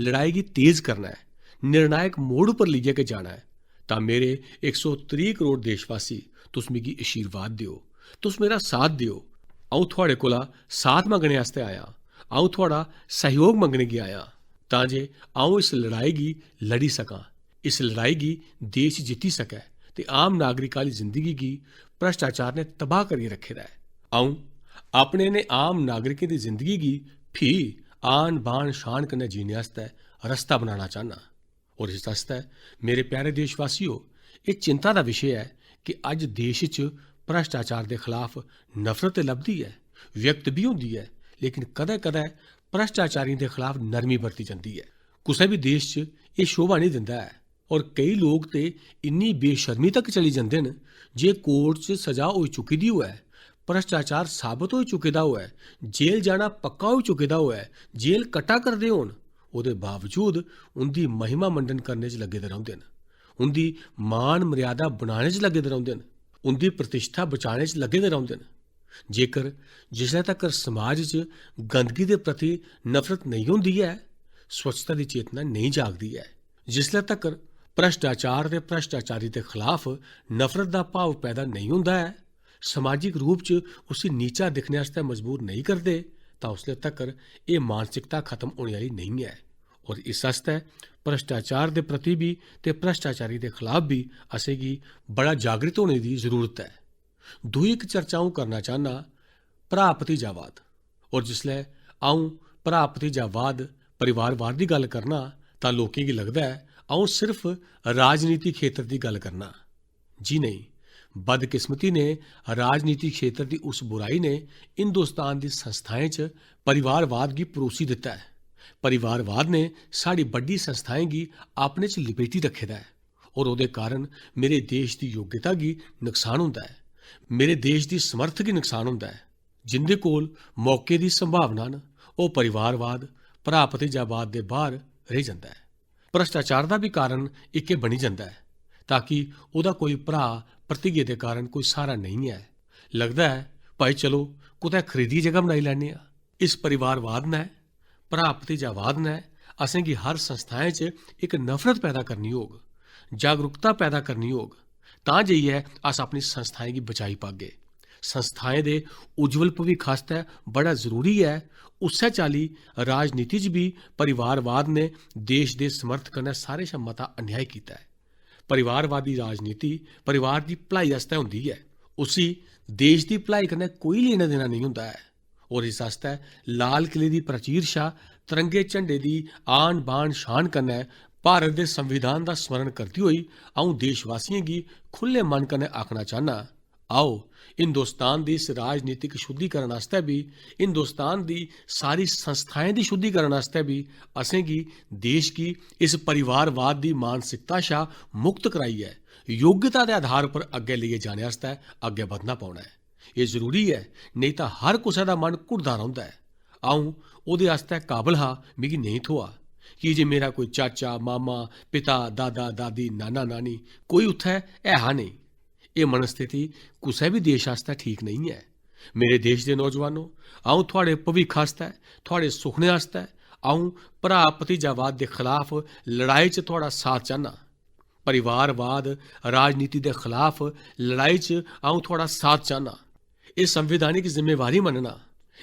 लड़ाई गी तेज करना ऐ, निर्णायक मोड़ उप्पर लेइयै गै जाना ऐ। तां मेरे इक सौ त्रीह् करोड़ देशवासी, तुस मिगी आशीर्वाद देओ, तुस मेरा साथ देओ। अ'ऊं थुआड़े कोला साथ मंगने आस्तै आया, अ'ऊं थुआड़ा सैह्योग मंगने गी आया, तां जे अ'ऊं इस लड़ाई गी लड़ी सकां, इस लड़ाई गी देश जित्ती सकै ते आम नागरिक आह्ली जिंदगी गी भ्रष्टाचार ने तबाह करियै रक्खे दा ऐ। अ'ऊं अपने ने आम नागरिकें दी जिंदगी गी फ्ही आन, बान, शान कन्नै जीने आस्तै रस्ता बनाना चाह्न्नां। और इस आस्तै, मेरे प्यारे देशवासियो, एह् चिंता दा विशे ऐ कि अज्ज देश च भ्रष्टाचार दे खलाफ नफरत ते लभदी ऐ, व्यक्त बी होंदी ऐ, लेकिन कदें-कदें भ्रष्टाचारियें दे खलाफ नरमी बरती जंदी ऐ। कुसै बी देश च एह् शोभा नेईं दिंदा ऐ। और केई लोक ते इन्नी बेशर्मी तक चली जंदे न जे कोर्ट च सजा होई चुकी दी होऐ, भ्रष्टाचार साबत होई चुके दा होऐ, जेल जाना पक्का होई चुके दा होऐ, जेल कट्टा करदे होन, ओह्दे बावजूद उं'दी महिमा मंडन करने च लग्गे दे रौंह्दे न, उं'दी मान मर्यादा बनाने च लग्गे दे रौंह्दे न, उं'दी प्रतिष्ठा बचाने च लग्गे दे रौंह्दे न। जेकर जिसलै तक्कर समाज च गंदगी दे प्रति नफरत नेईं होंदी ऐ, स्वच्छता दी चेतना नेईं जागदी ऐ, जिसलै तक्कर भ्रष्टाचार ते भ्रष्टाचारी दे खलाफ नफरत दा भाव पैदा नेईं होंदा ऐ, समाजिक रूप च उसी नीचा दिक्खने आस्तै मजबूर नेईं करदे, तां उसलै तक्कर एह् मानसिकता खत्म होने आह्ली नेईं ऐ। और इस आस्तै भ्रष्टाचार दे प्रति बी ते भ्रष्टाचारी दे खलाफ बी असेंगी बड़ा जागृत होने दी जरूरत ऐ। दूई इक चर्चा अ'ऊं करना चाह्न्नां भ्राऽ भतीजावाद। और जिसलै अ'ऊं भ्राऽ भतीजावाद, परिवारवाद दी गल्ल करना, तां लोकें गी लगदा ऐ अ'ऊं सिर्फ राजनीति खेतर दी गल्ल करना। जी नेईं, बदकिस्मती ने राजनीति खेतर दी उस बुराई ने हिंदुस्तान दी संस्थाएं च परिवारवाद गी परोसी दित्ता ऐ। परिवारवाद ने साढ़ी बड्डी संस्थाएं गी अपने च लपेटी रक्खे दा ऐ और ओह्दे कारण मेरे देश दी योग्यता गी नुकसान होंदा ऐ, मेरे देश दी समर्थ गी नुकसान होंदा ऐ। जिंदे कोल मौके दी संभावना न, ओह् परिवारवाद, भ्राऽ भतीजावाद दे बाह्र रेही जंदा ऐ। भ्रष्टाचार दा बी कारण इक्कै बनी जंदा ऐ, ताकि ओह्दा कोई भ्राऽ भतीजे दे कारण कोई स्हारा नेईं ऐ। लगदा ऐ, भाई चलो, कुतै खरीदियै जगह बनाई लैन्ने आं। इस परिवारवाद नै, भ्राऽ भतीजावाद नै असेंगी हर संस्थाएं च इक नफरत पैदा करनी होग, जागरूकता पैदा करनी होग, तां जाइयै अस अपनी संस्थाएं गी बचाई पागे। संस्थाएं दे उज्जवल भविक्ख आस्तै बड़ा जरूरी ऐ, उस्सै चाल्ली राजनीति च बी परिवारवाद ने देश दे समर्थ कन्नै सारें शा मता अन्याय कीता ऐ। परिवारवादी राजनीति परिवार दी भलाई आस्तै होंदी ऐ, उसी देश दी भलाई कन्नै कोई लेना देना नेईं होंदा ऐ। और इस आस्तै लाल किले दी प्राचीर शा तिरंगे झंडे दी आन बान शान कन्नै भारत दे संविधान दा स्मरण करदे होई अ'ऊं देशवासियें गी खु'ल्ले मन कन्नै आखना चाह्न्नां, आओ, हिंदुस्तान दी इस राजनीतिक शुद्धिकरण आस्तै बी, हिंदुस्तान दी सारी संस्थाएं दी शुद्धिकरण आस्तै बी असेंगी देश गी इस परिवारवाद दी मानसिकता शा मुक्त कराइयै योग्यता दे आधार पर अग्गै लेइयै जाने आस्तै अग्गै बधना पौना ऐ। एह् जरूरी ऐ, नेईं तां हर कुसै दा मन घुटदा रौंह्दा ऐ। अ'ऊं ओह्दे आस्तै काबल हा, मिगी नेईं थ्होआ, की जे मेरा कोई चाचा, मामा, पिता, दादा, दादी, नाना, नानी कोई उत्थै ऐ हा नेईं। एह् मनस्थिति कुसै बी देश आस्तै ठीक नेईं ऐ। मेरे देश दे नौजवानो, अ'ऊं थुआढ़े भविक्ख आस्तै, थुआढ़े सुखने आस्तै, अ'ऊं भ्राऽ भतीजावाद दे खलाफ लड़ाई च थुआढ़ा साथ चाह्न्नां। परिवारवाद, राजनीति दे खलाफ लड़ाई च अ'ऊं थुआढ़ा साथ चाह्न्नां। एह् संवैधानिक जिम्मेवारी मन्नना,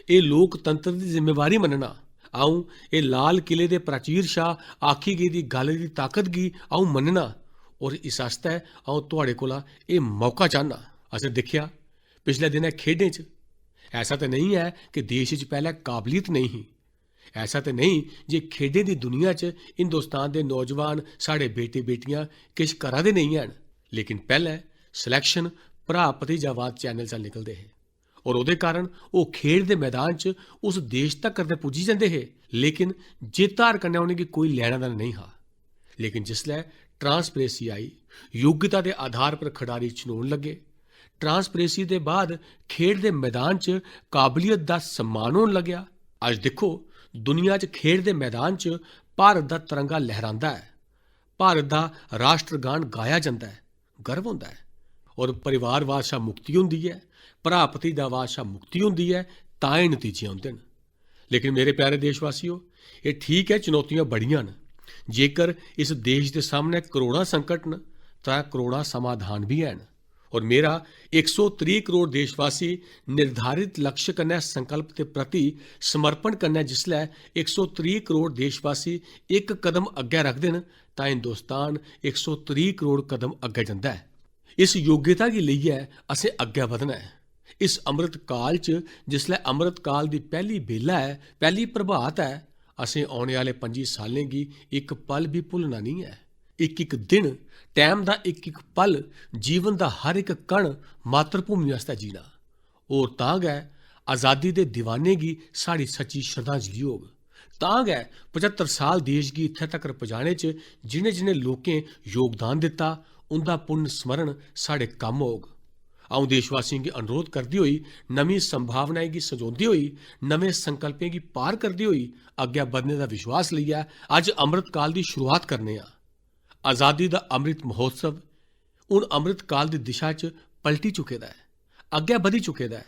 एह् लोकतंत्र दी जिम्मेवारी मन्नना। अ'ऊं एह् लाल किले दे प्राचीर शा आखी गेदी गल्ल दी ताकत गी अ'ऊं मन्नना और इस आस्तै अ'ऊं थुआढ़े कोला एह् मौका चाह्न्नां। असें दिक्खेआ पिछले दिनें खेढें च, ऐसा ते नेईं ऐ कि देश च पैह्लें काबलियत नेईं ही। ऐसा ते नेईं जे खेढें दी दुनिया च हिंदुस्तान दे नौजवान, साढ़े बेटे बेटियां किश करा दे नेईं हैन, लेकिन पैह्लें selection भ्राऽ भतीजावाद चैनल चा निकलदे हे और ओह्दे कारण ओह् खेढ दे मैदान च उस देश तक्कर ते पुज्जी जंदे हे, लेकिन जित्त हार कन्नै उ'नेंगी कोई लैना देना नेईं हा। लेकिन जिसलै ट्रांसपेरेंसी आई, योग्यता दे आधार पर खडारी चुनोन लगे। ट्रांसपेरेंसी दे बाद खेढ दे मैदान च काबलियत दा सम्मान होन लगेआ। अज्ज दिक्खो, दुनिया च खेढ दे मैदान च भारत दा तिरंगा लहरांदा ऐ, भारत दा राष्ट्रगान गाया जंदा ऐ, गर्व होंदा ऐ। और परिवारवाद शा मुक्ति होंदी ऐ, भ्राऽ भतीजावाद शा मुक्ति होंदी ऐ, तां एह् नतीजे औंदे न। लेकिन मेरे प्यारे देशवासियो, एह् ठीक ऐ, चुनौतियां बड़ियां न। जेकर इस देश दे सामनै करोड़ां संकट न, तां करोड़ां समाधान बी हैन। और मेरा इक सौ त्रीह् करोड़ देशवासी निर्धारित लक्ष्य कन्नै संकल्प दे प्रति समर्पण कन्नै जिसलै इक सौ त्रीह् करोड़ देशवासी इक कदम अग्गै रखदे न, तां हिंदुस्तान इक सौ त्रीह् करोड़ कदम अग्गै जंदा ऐ। इस योग्यता गी लेइयै असें अग्गै बधना ऐ। इस अमृत काल च, जिसलै अमृत काल दी पैह्ली बेला ऐ, पैह्ली प्रभात ऐ, असें औने आह्ले पंजी सालें गी इक पल बी भुल्लना नेईं ऐ। इक इक दिन, टैम दा इक इक पल, जीवन दा हर इक कण मातृभूमि आस्तै जीना। होर तां गै आजादी दे दीवाने गी साढ़ी सच्ची श्रद्धांजलि होग। तां गै पचत्तर साल देश गी इत्थै तकर पजाने च जि'नें-जि'नें लोकें योगदान दित्ता, उं'दा पुन्न स्मरण साढ़े कम्म होग। अ'ऊं देशवासियें गी अनुरोध करदे होई, नमीं संभावनाएं गी संजोंदे होई, नमें संकल्पें गी पार करदे होई अग्गै बधने दा विश्वास लेइयै अज्ज अमृत काल दी शुरुआत करने आं। आजादी दा अमृत महोत्सव हून अमृत काल दी दिशा च पलटी चुके दा ऐ, अग्गै बधी चुके दा ऐ,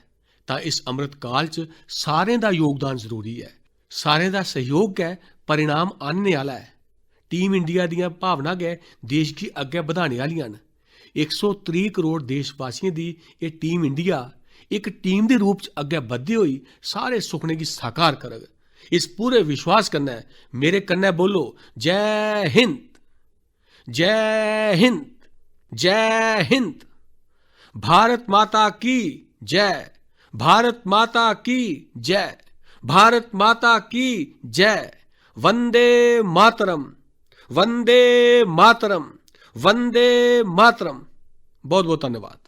तां इस अमृत काल च सारें दा योगदान जरूरी ऐ। सारें दा सैह्योग गै परिणाम आह्नने आह्ला ऐ। टीम इंडिया दियां भावनां गै देश गी अग्गै बधाने आह्लियां न। इक सौ त्रीह् करोड़ देशवासियें दी एह् टीम इंडिया इक टीम दे रूप च अग्गै बधदे होई सारे सुखने गी साकार करग। इस पूरे विश्वास कन्नै मेरे कन्नै बोलो, जय हिंद, जय हिंद, जय हिंद। भारत माता की जय। भारत माता की जय। भारत माता की जय। वंदे मातरम। वंदे मातरम। वंदे मातरम। बहुत बहुत धन्यवाद।